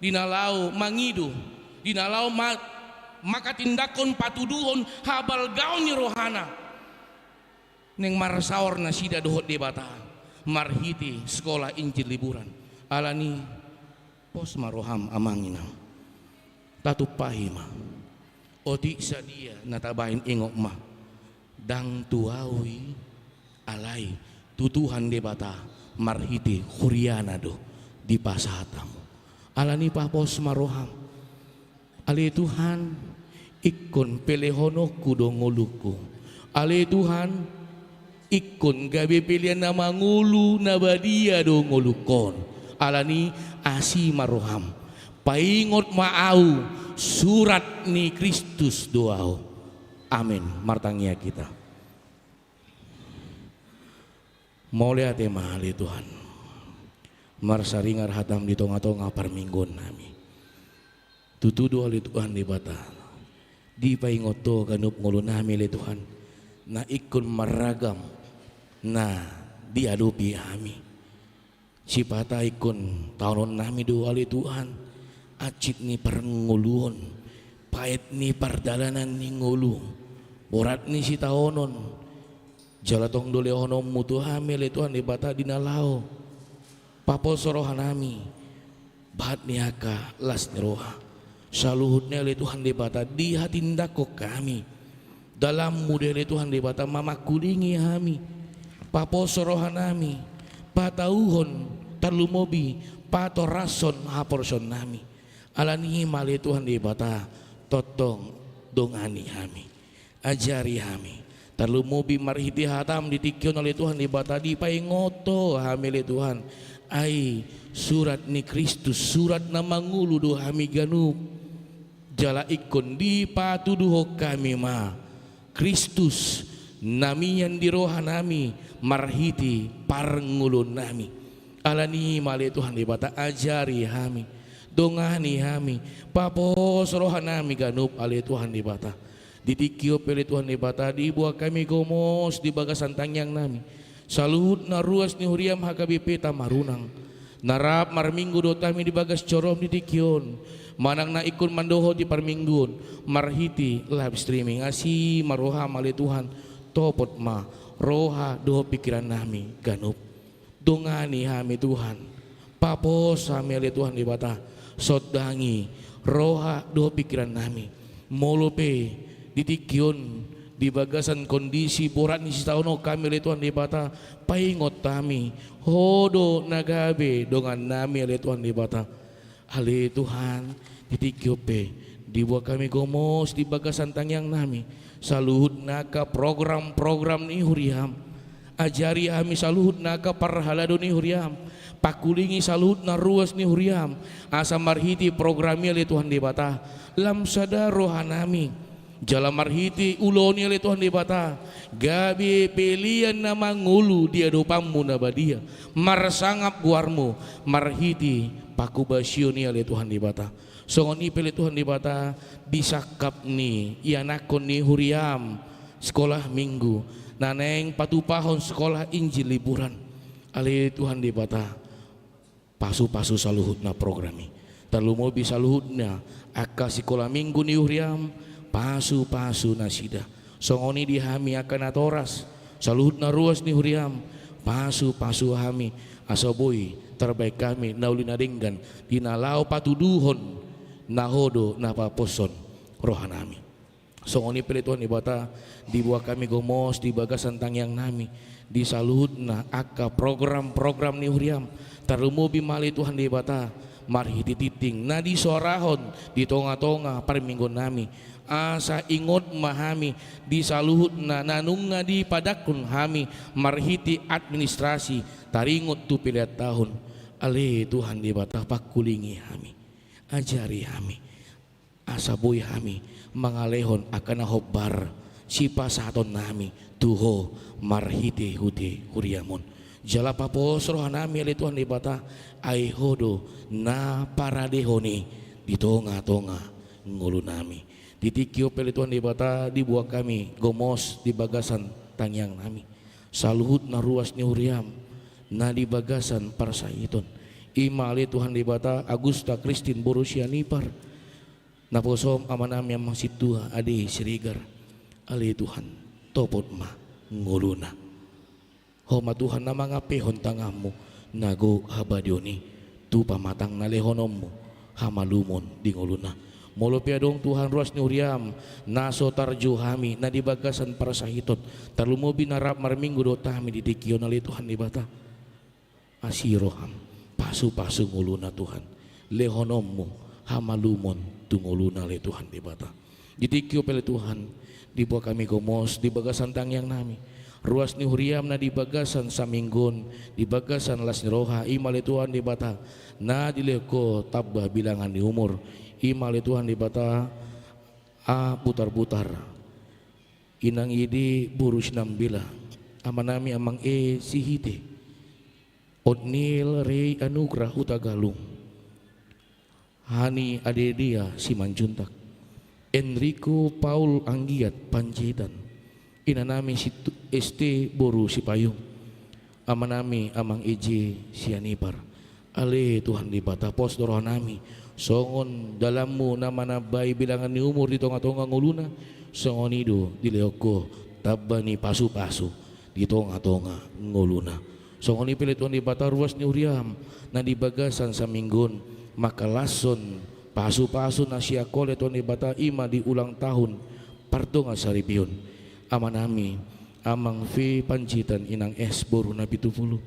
di na laho mangido, di na laho ma-, manghatindanghon patuduhon habalgaon ni rohana. Naeng marsaor nasida dohot Debata marhite sekolah Injil liburan. Alani, pos ma roham amang inang. Tatumpahi ma. Otik sadia na tabahen, ingot ma, ndang tu ahu i, alai tu Tuhan Debata marhite huriana do dipasahat hamu. Alani, papos ma roham. Ale Tuhan, ingkon pelehononku do ngolungku. Ale Tuhan, ingkon gabe pelean na mangolu na badia do ngolungkon. Alani, asi ma roham. Paingot ma ahu, surat ni Kristus do ahu. Amin. Martangiang hita. Mauliate ma ale Tuhan, marsaringar hatam di tongatonga parmingguon nami. Tutu do ale Tuhan Debata, dipaingot Ho ganup ngolu nami ale Tuhan, na ingkon marragam na diadopi hami. Sipata ingkon taonon nami do ale Tuhan, hansit ni parngoluon, paet ni pardalanan ni ngolu, borat ni sitaonon, jala tong do lehononmu tu hami ale Tuhan Debata di na laho paposo roha nami, bahat ni angka las ni roha. Saluhutna ale Tuhan Debata dihatindanghon hami. Dalanmu do ale Tuhan Debata mamangkulingi hami. Paposo roha nami, patauhon, tarlumobi patorashon haporseaon nami. Alani i ma ale Tuhan Debata, tongtong dongani hami. Ajari hami, tarlumobi marhite hatam di tingki on ale Tuhan Debata, dipaingot Ho hami ale Tuhan, Ai surat ni Kristus, surat na mangolu do hami ganup. Jala ingkon dipatuduhon hami ma Kristus na mian di rohanami marhite parngoluonnami. Alani i ma ale Tuhan Debata, ajari hami, dongani hami, papos rohanami ganup ale Tuhan Debata. Di tingki on pe ale Tuhan Debata, diboan hami gomos di bagasan tangiangnami saluhut na ruas ni huriam H K B P Tamarunang. Na rap marminggu dohot hami di bagas joroM di tingki on, manang na ingkon mandohoti parmingguon marhite live streaming. Asi ma rohaM ale Tuhan, topot ma roha dohot pingkirannami ganup. Dongani hami Tuhan, papos hami ale Tuhan Debata, sondangi roha dohot pingkirannami. Molo pe di tingki on di bagasan kondisi borat ni sitaonon hami ale Tuhan Debata, paingot hami, Ho do na gabe dongannami ale Tuhan Debata. Ale Tuhan, di tingki on pe diboan hami gomos di bagasan tangiangnami saluhut na angka program-program ni huriam. Ajari hami saluhut na angka parhalado ni huriam, pangkulingi saluhut na ruas ni huriam, asa marhite program i ale Tuhan Debata, lam sada rohanami. Jala marhite ulaon i ale Tuhan Debata, gabe pelean na mangolu di adopanMu na badia, marsangap goarMu, marhite pangkobasion i ale Tuhan Debata. Songon i pe ale Tuhan Debata, di sangkap ni ianakhon ni huriam sekolah minggu, na naeng patupahon sekolah Injil liburan. Ale Tuhan Debata, pasu-pasu saluhutna program i. Tarlumobi saluhutna angka sikola minggu ni huriam, pasu-pasu nasida. Songon i di hami angka natoras, saluhutna ruas ni huriam, pasu-pasu hami, asa boi tarbahen hami na uli na denggan di na laho patuduhon na Ho do na paposhon rohanami. Songon i pe ale Tuhan Debata, diboan hami gomos di bagasan tangiangnami di saluhutna angka program-program ni huriam. Tarlumobi ma ale Tuhan Debata, marhite tingting na disoarahon di tonga-tonga parmingguonnami, asa ingot ma hami di saluhutna na nunga dipadangkon hami marhite administrasi taringot tu pelean taon. Ale Tuhan Debata, pangkulingi hami, ajari hami, asa boi hami mangalehon angka na hombar sipasahatonnami tu Ho marhite-hite huriam on. Jala papos rohanami ale Tuhan Debata, ai Ho do na paradehon i di tonga-tonga ngolunami. Di tingki on pe ale Tuhan Debata, diboan hami gomos di bagasan tangiangnami saluhutna ruas ni huriam na di bagasan parsahiton. I ma ale Tuhan Debata, Agusta Kristin boru Sianipar, naposom amanami Amang Sintua, Ade Siregar. Ale Tuhan, topot ma ngoluna. Ho ma Tuhan na mangampehon tanganMu na gok habadiaon i tu pamatang na lehononMu hamalumon di ngoluna. Molo pe adong Tuhan ruas ni huriam na so tarjou hami na di bagasan parsahiton, tarlumobi na rap marminggu dohot hami di tingki on ale Tuhan Debata, asi rohaM, pasu-pasu ngoluna Tuhan, lehononMu hamalumon tu ngoluna ale Tuhan Debata. Di tingki on pe ale Tuhan, diboan hami gomos di bagasan tangiangnami ruas ni huriam na di bagasan saminggu on, di bagasan las ni roha, i ma ale Tuhan Debata, na dilehon Ho tamba bilangan ni umur, i ma ale Tuhan Debata, A Butarbutar, Inang Ede boru Sinambela, amanami Amang E Sihite, Otniel Rei Anugrah Hutagalung, Hani Adedea Simanjuntak, Enrico Paul Anggiat Panjaitan, inanami Situ-, S T boru Sipayung, amanami Amang Eje Sianipar. Ale Tuhan Debata, pos do rohanami, songon dalanMu na manambai bilangan ni umur di tonga-tonga ngoluna, songon i do dilehon Ho tamba ni pasu-pasu di tonga-tonga ngoluna. Songon i pe ale Tuhan Debata, ruas ni huriam na di bagasan saminggu on mangkalashon pasu-pasu na sian Ho ale Tuhan Debata, i ma di ulang tahun pardongansaripeon amanami Amang V Panjaitan, Inang S boru Napitupulu,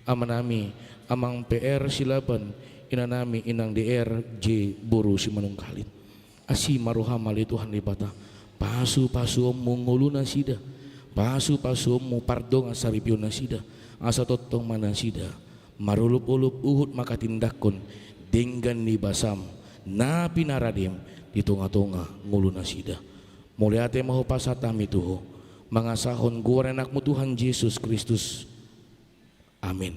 amanami Amang P R Silaban, inanami Inang D R J boru Simanungkalit. Asi ma rohaM ale Tuhan Debata, pasu-pasuonMu ngolu nasida, pasu-pasuonMu pardongansaripeon nasida, asa tongtong ma nasida Marolopolop uhum ma hatindanghon denggan ni basam na pinaradem di tongatonga ngolunasida. Mauliate ma hupasahat hami tu Ho, mangasahon goar ni AnakMu Tuhan Jesus Kristus. Amen.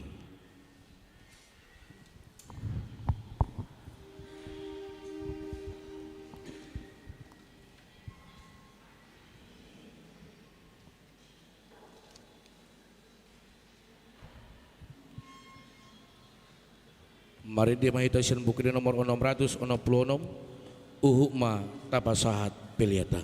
Marende ma hita sian Buku Ende nomor onom ratus onom pulu onom, uhum ma tapasahat peleanta.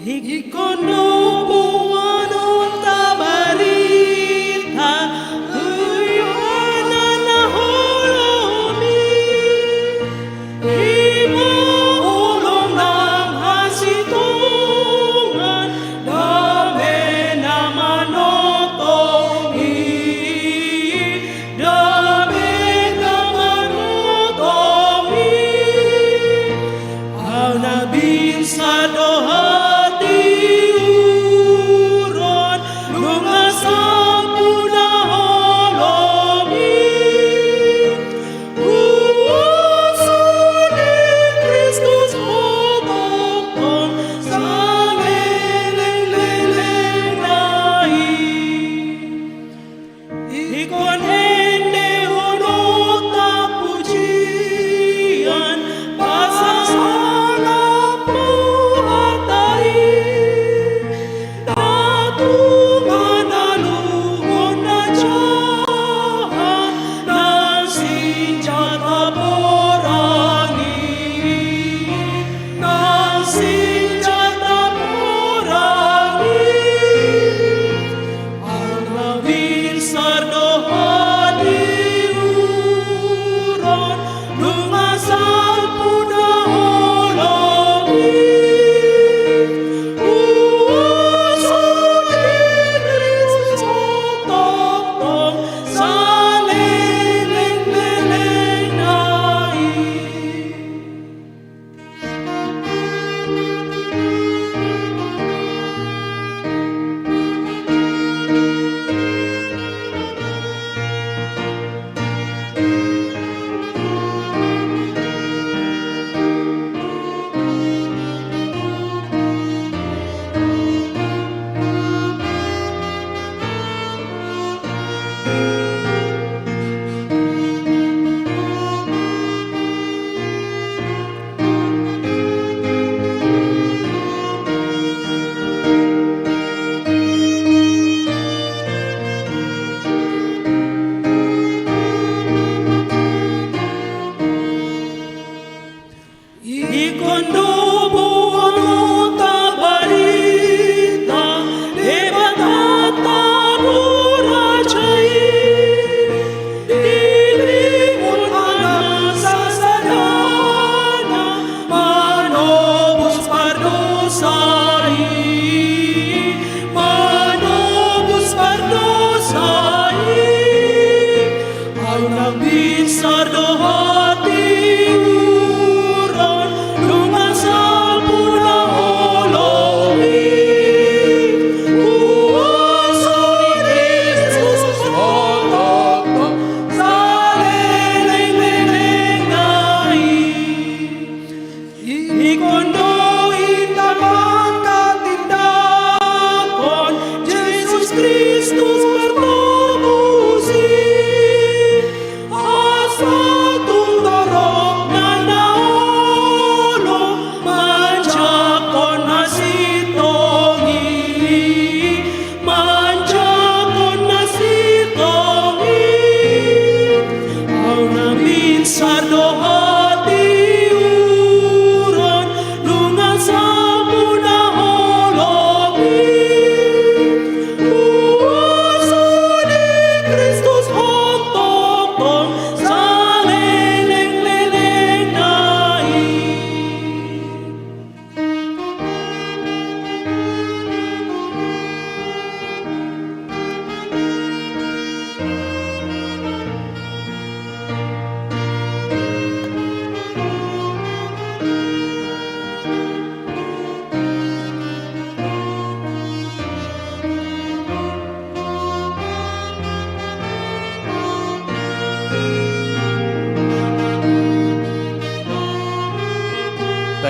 Ingkon do boanonta barita tu angka na holom i. I ma holong nang hasintongan, dame na manongtong i, dame na manongtong i. Au na binsar do hatiuron, nunga salpu na holom i. Huaso ni Kristus ma tongtong saleleng-lelengna i. Ingkon endehononta pujian, pasasangap tu hata i. Na tung aluhon na jahat, nang sinjata porang i, nang sinjata porang i. Au na binsar do hatiuron, nunga salpu na holom i. Huaso ni Kristus ma tongtong saleleng-lelengna i. Ingkon do boanonta barita, Debatanta do raja i.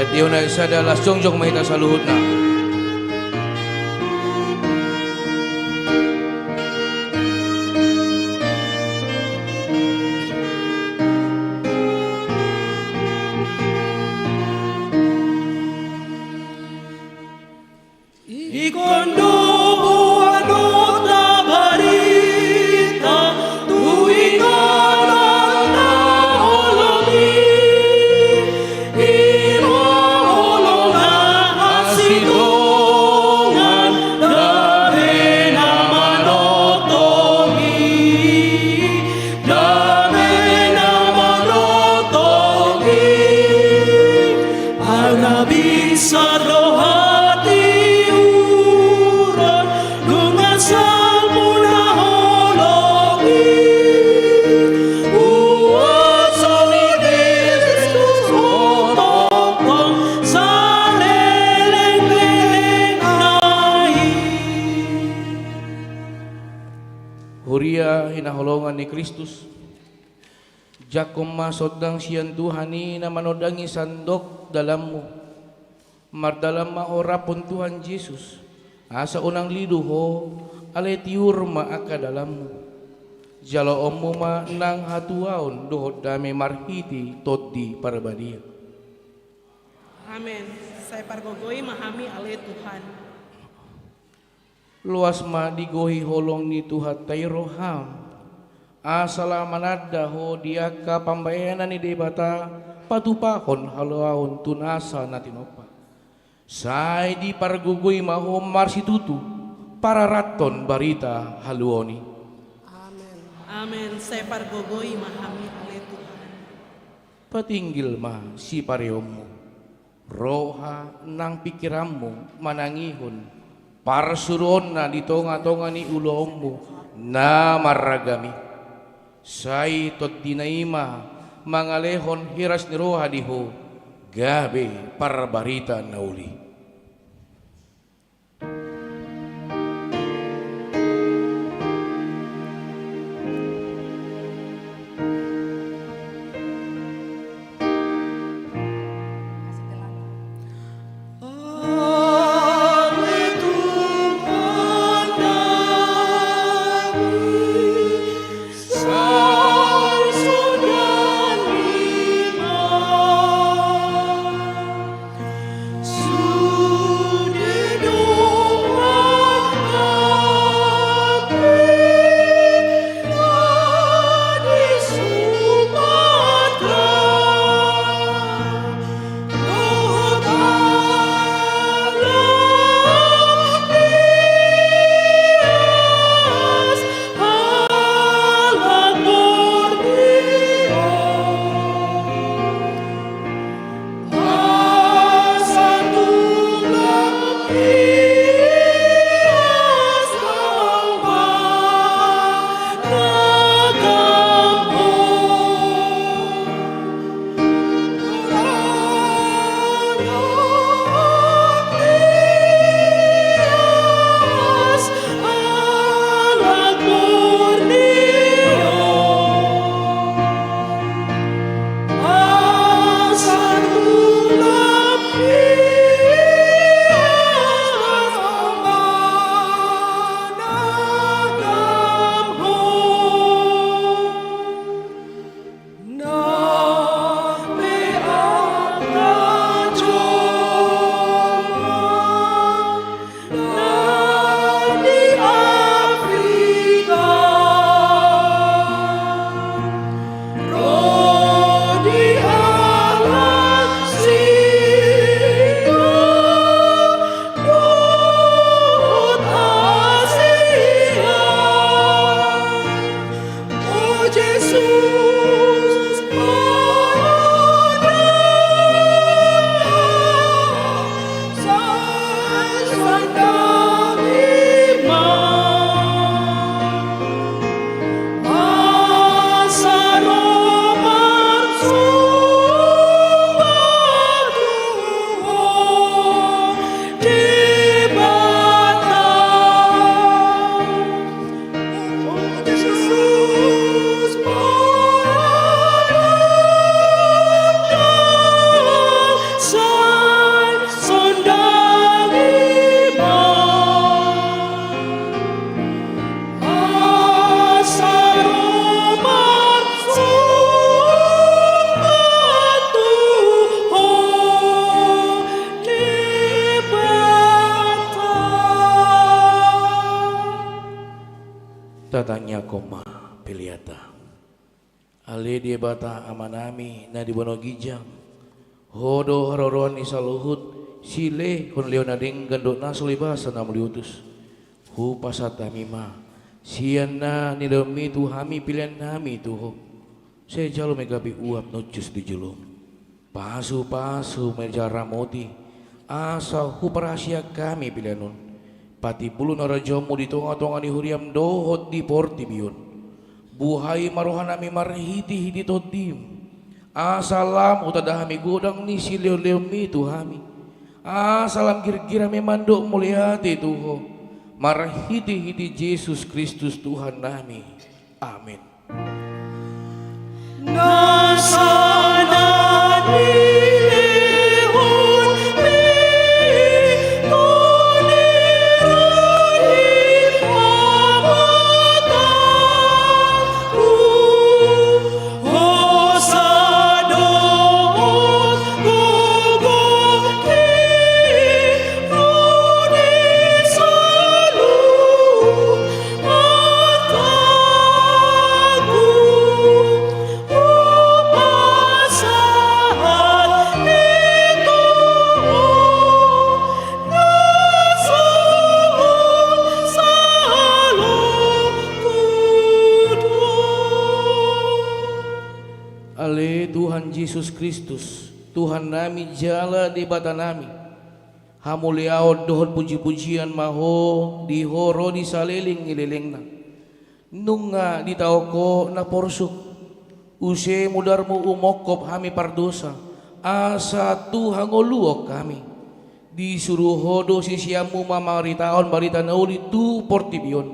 Di hona sada las jongjong ma hita saluhutna. Ingkon do boan hita barita tu inganan na holong i, i ma holong na hasintongan, dame na manongtong i. Dame na manongtong i, ala binsar do hatiuron, nunga salpu na holong i. Huaso ni Kristus hotongkon saleleng lelengna i. Huria hinaholongan ni Kristus, jangkon ma sondang sian Tuhan i na manondangi sandok dalanmu. Mardalan ma ho rap dohot Tuhan Jesus, asa unang lilu ho, alai tiur ma angka dalanmu. Jaloonmu ma nang hatuaon dohot dame marhite Tondi Parbadia. Amen. Sai pargogoi ma hami ale Tuhan. Loas ma digohi holong ni Tuhanta i roham, asa laho mananda ho di angka pambahenan ni Debata patupahon haloaon tu nasa na tinompa. Sai dipargogoi ma ho marsitutu pararathon barita haluaon i. Amen. Amen. Sai pargogoi ma hami ale Tuhan. Patinggil ma sipareonmu. Roha nang pingkiranmu manangihon parsuruonna di tongatonga ni ulaonmu na marragam i. Sai tondina i ma mangalehon hiras ni roha di ho gabe parbarita na uli. Tatangiangkon ma peleanta. Ale Debata Amanami na di banua ginjang, Ho do haroroan ni saluhut, silehonlehon na denggan dohot na so loas na mauliutus. Hupasahat hami ma sian na nilehonMi tu hami peleannami tu Ho. Sai jalo ma i gabe uap na hushus di joloM. Pasupasu ma i jala ramoti, asa huparhaseang hami pelean on patimbulhon harajaonMu di tongatonga ni huriaM dohot di portibi on. Buhai ma rohanami marhitehite TondiM, asa lam hutanda hami godang ni silehonlehonMi tu hami, asa lam girgir hami mandok mauliate tu Ho, marhitehite Jesus Kristus Tuhannami. Amen. Ale Tuhan Jesus Kristus, Tuhannami jala Debatanami, hamuliaon dohot pujipujian ma Ho di Ho ro di saleleng ni lelengna. Nunga ditaon Ho na porsuk, use mudarMu umongkop hami pardosa, asa tu hangoluan hami. Disuru Ho do siseanMu mamaritahon barita na uli tu portibi on.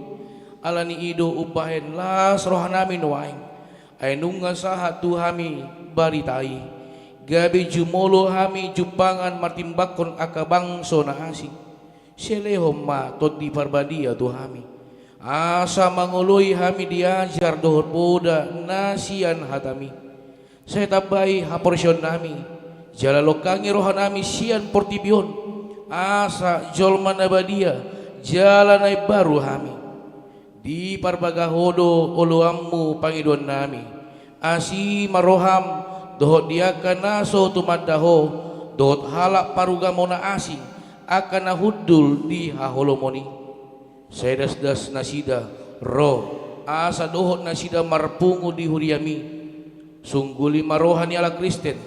Alani i do umbahen las rohanami nuaeng, ai nunga sahat tu hami barita i, gabe jumolo hami jumpangan martimbangkon angka bangso na asing. Silehon ma Tondi Parbadia tu hami, asa mangoloi hami di ajar dohot poda na sian hataMi. Sai tambai haporseaonnami jala longkangi rohanami sian portibi on, asa jolma na badia jala na imbaru hami. Diparbaga Ho do oloanMu pangidoannami. Asi ma rohaM dohot di angka na so tumanda Ho, dohot halak parugamo na asing, angka na hundul di haholomon i. Sai dasdas nasida ro, asa dohot nasida marpungu di huriaMi. Sungguli ma roha ni halak Kristen,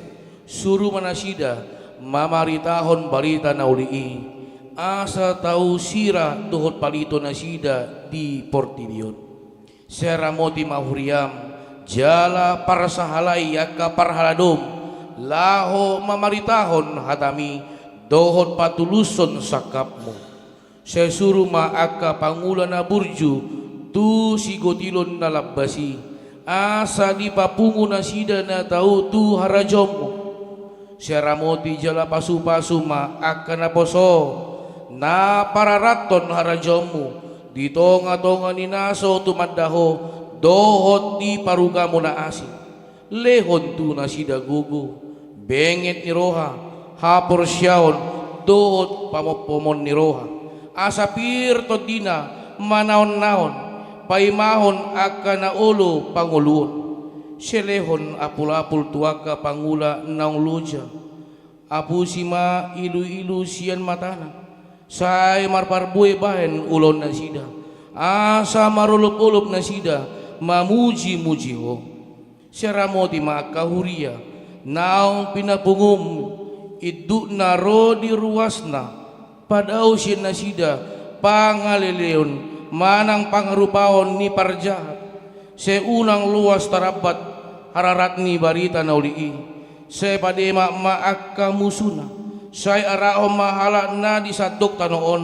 suru ma nasida mamaritahon barita na uli i, asa tau sira dohot palito nasida di portibi on. Sai ramoti ma huriaM, jala parsahalai angka parhaladoM, laho mamaritahon hataMi, dohot patulushon sangkapMu. Sai suru ma angka pangula na burju tu sigotilon na lambas i, asa dipapungu nasida na tau tu harajaonMu. Sai ramoti jala pasupasu ma angka naposo, na pararathon harajaonMu, di tongatonga ni na so tumanda Ho, dohot di parugamo na asing. Lehon tu nasida gogo, benget ni roha, haporseaon, dohot pamompomon ni roha, asa pir tondina manaonnaon, paimahon angka na olo pangoluon. Sai lehon apulapul tu angka pangula naung loja. Apusi ma iluilu sian matana, sai marparbue bahen ulaonnasida, asa marolopolop nasida mamujimuji Ho. Sai ramoti ma angka huria naung pinapunguM, indukna ro di ruasna, padao sian nasida pangaleleon manang pangarupaon ni parjahat. Sai unang loas tarambat hararat ni barita na uli i. Sai pademak ma angka musuna. Sai arahon ma halak na di sandok tano on,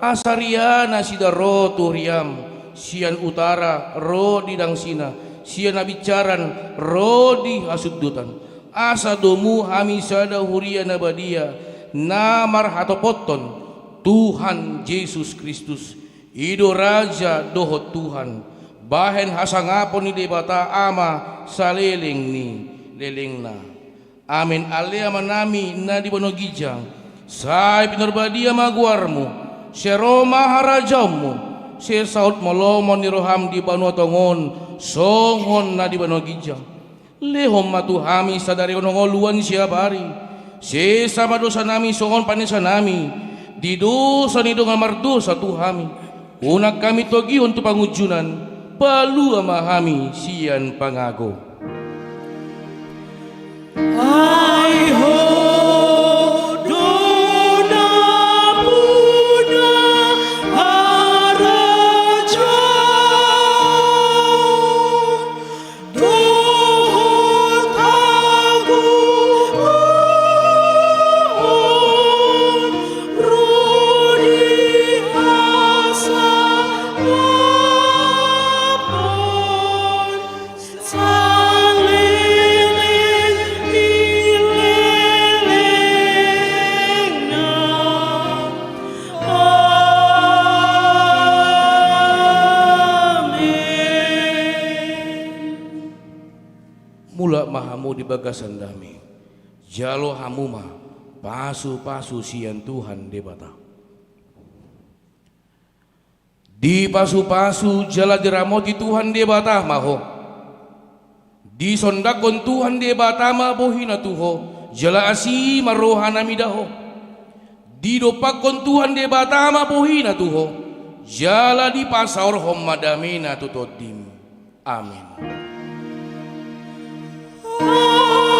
asa ria nasida ro tu huriaM, sian utara ro di dangsina, sian habinsaran ro di hasundutan. Asa domu hami sada huria na badia, na marhatopothon Tuhan Jesus Kristus. I do Raja dohot Tuhan, bahen hasangapon ni Debata Ama saleleng ni lelengna. Amen. Ale Amanami na di banua ginjang, sai pinarbadia ma goarMu, sai ro ma harajaonMu, Sesa hot ma lomo ni roham di banua tonga on, songon na di banua ginjang. Lehon ma tu hami sadari on hangoluan siapari. Sesa ma dosanami songon panesanami di dosa ni dongan mardosa tu hami. Unang hami togihon tu pangunjunan, palua ma hami sian pangago. Ai Ho do na muna harajaon dohot hagogoon, ro di hasangapon saleleng ni lelengna. Amen. Mulak ma hamu di bagasan dame. Jalo hamu ma pasupasu sian Tuhan Debata. Dipasupasu jala diramoti Tuhan Debata ma ho. Disondanghon Tuhan Debata ma bohina tu ho, jala asi ma rohana mida ho. Didompakhon Tuhan Debata ma bohina tu ho, jala dipasaorhon ma damena tu tondim. Amen. Amen.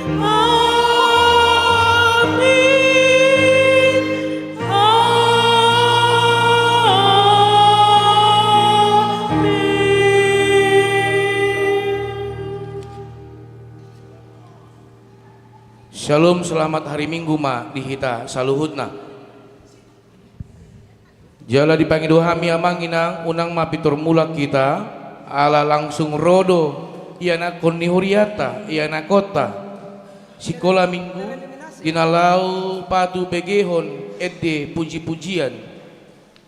Amen. Amen. Syalom, selamat hari Minggu ma di hita saluhutna. Jala dipangido hami amang inang, unang ma pintor mulak hita, ala langsung ro do ianakhon ni hurianta, ianakhonta. Sikola Minggu, di na laho patubegehon ende pujipujian.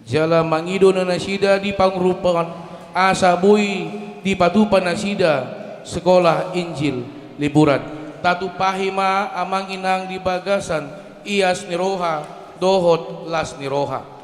Jala mangido nasida di pangurupan asa boi dipatupa nasida sikola Injil liburan. Tatupahi ma amang inang di bagasan ias ni roha dohot las ni roha.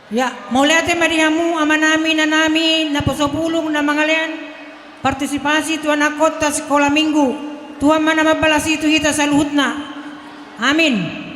Ya, mauliate ma di hamu amanami, inanami, naposo bulung, na mangalean partisipasi tu anakkonta sikola minggu. Tuhan ma na mambalasi tu hita saluhutna. Amin.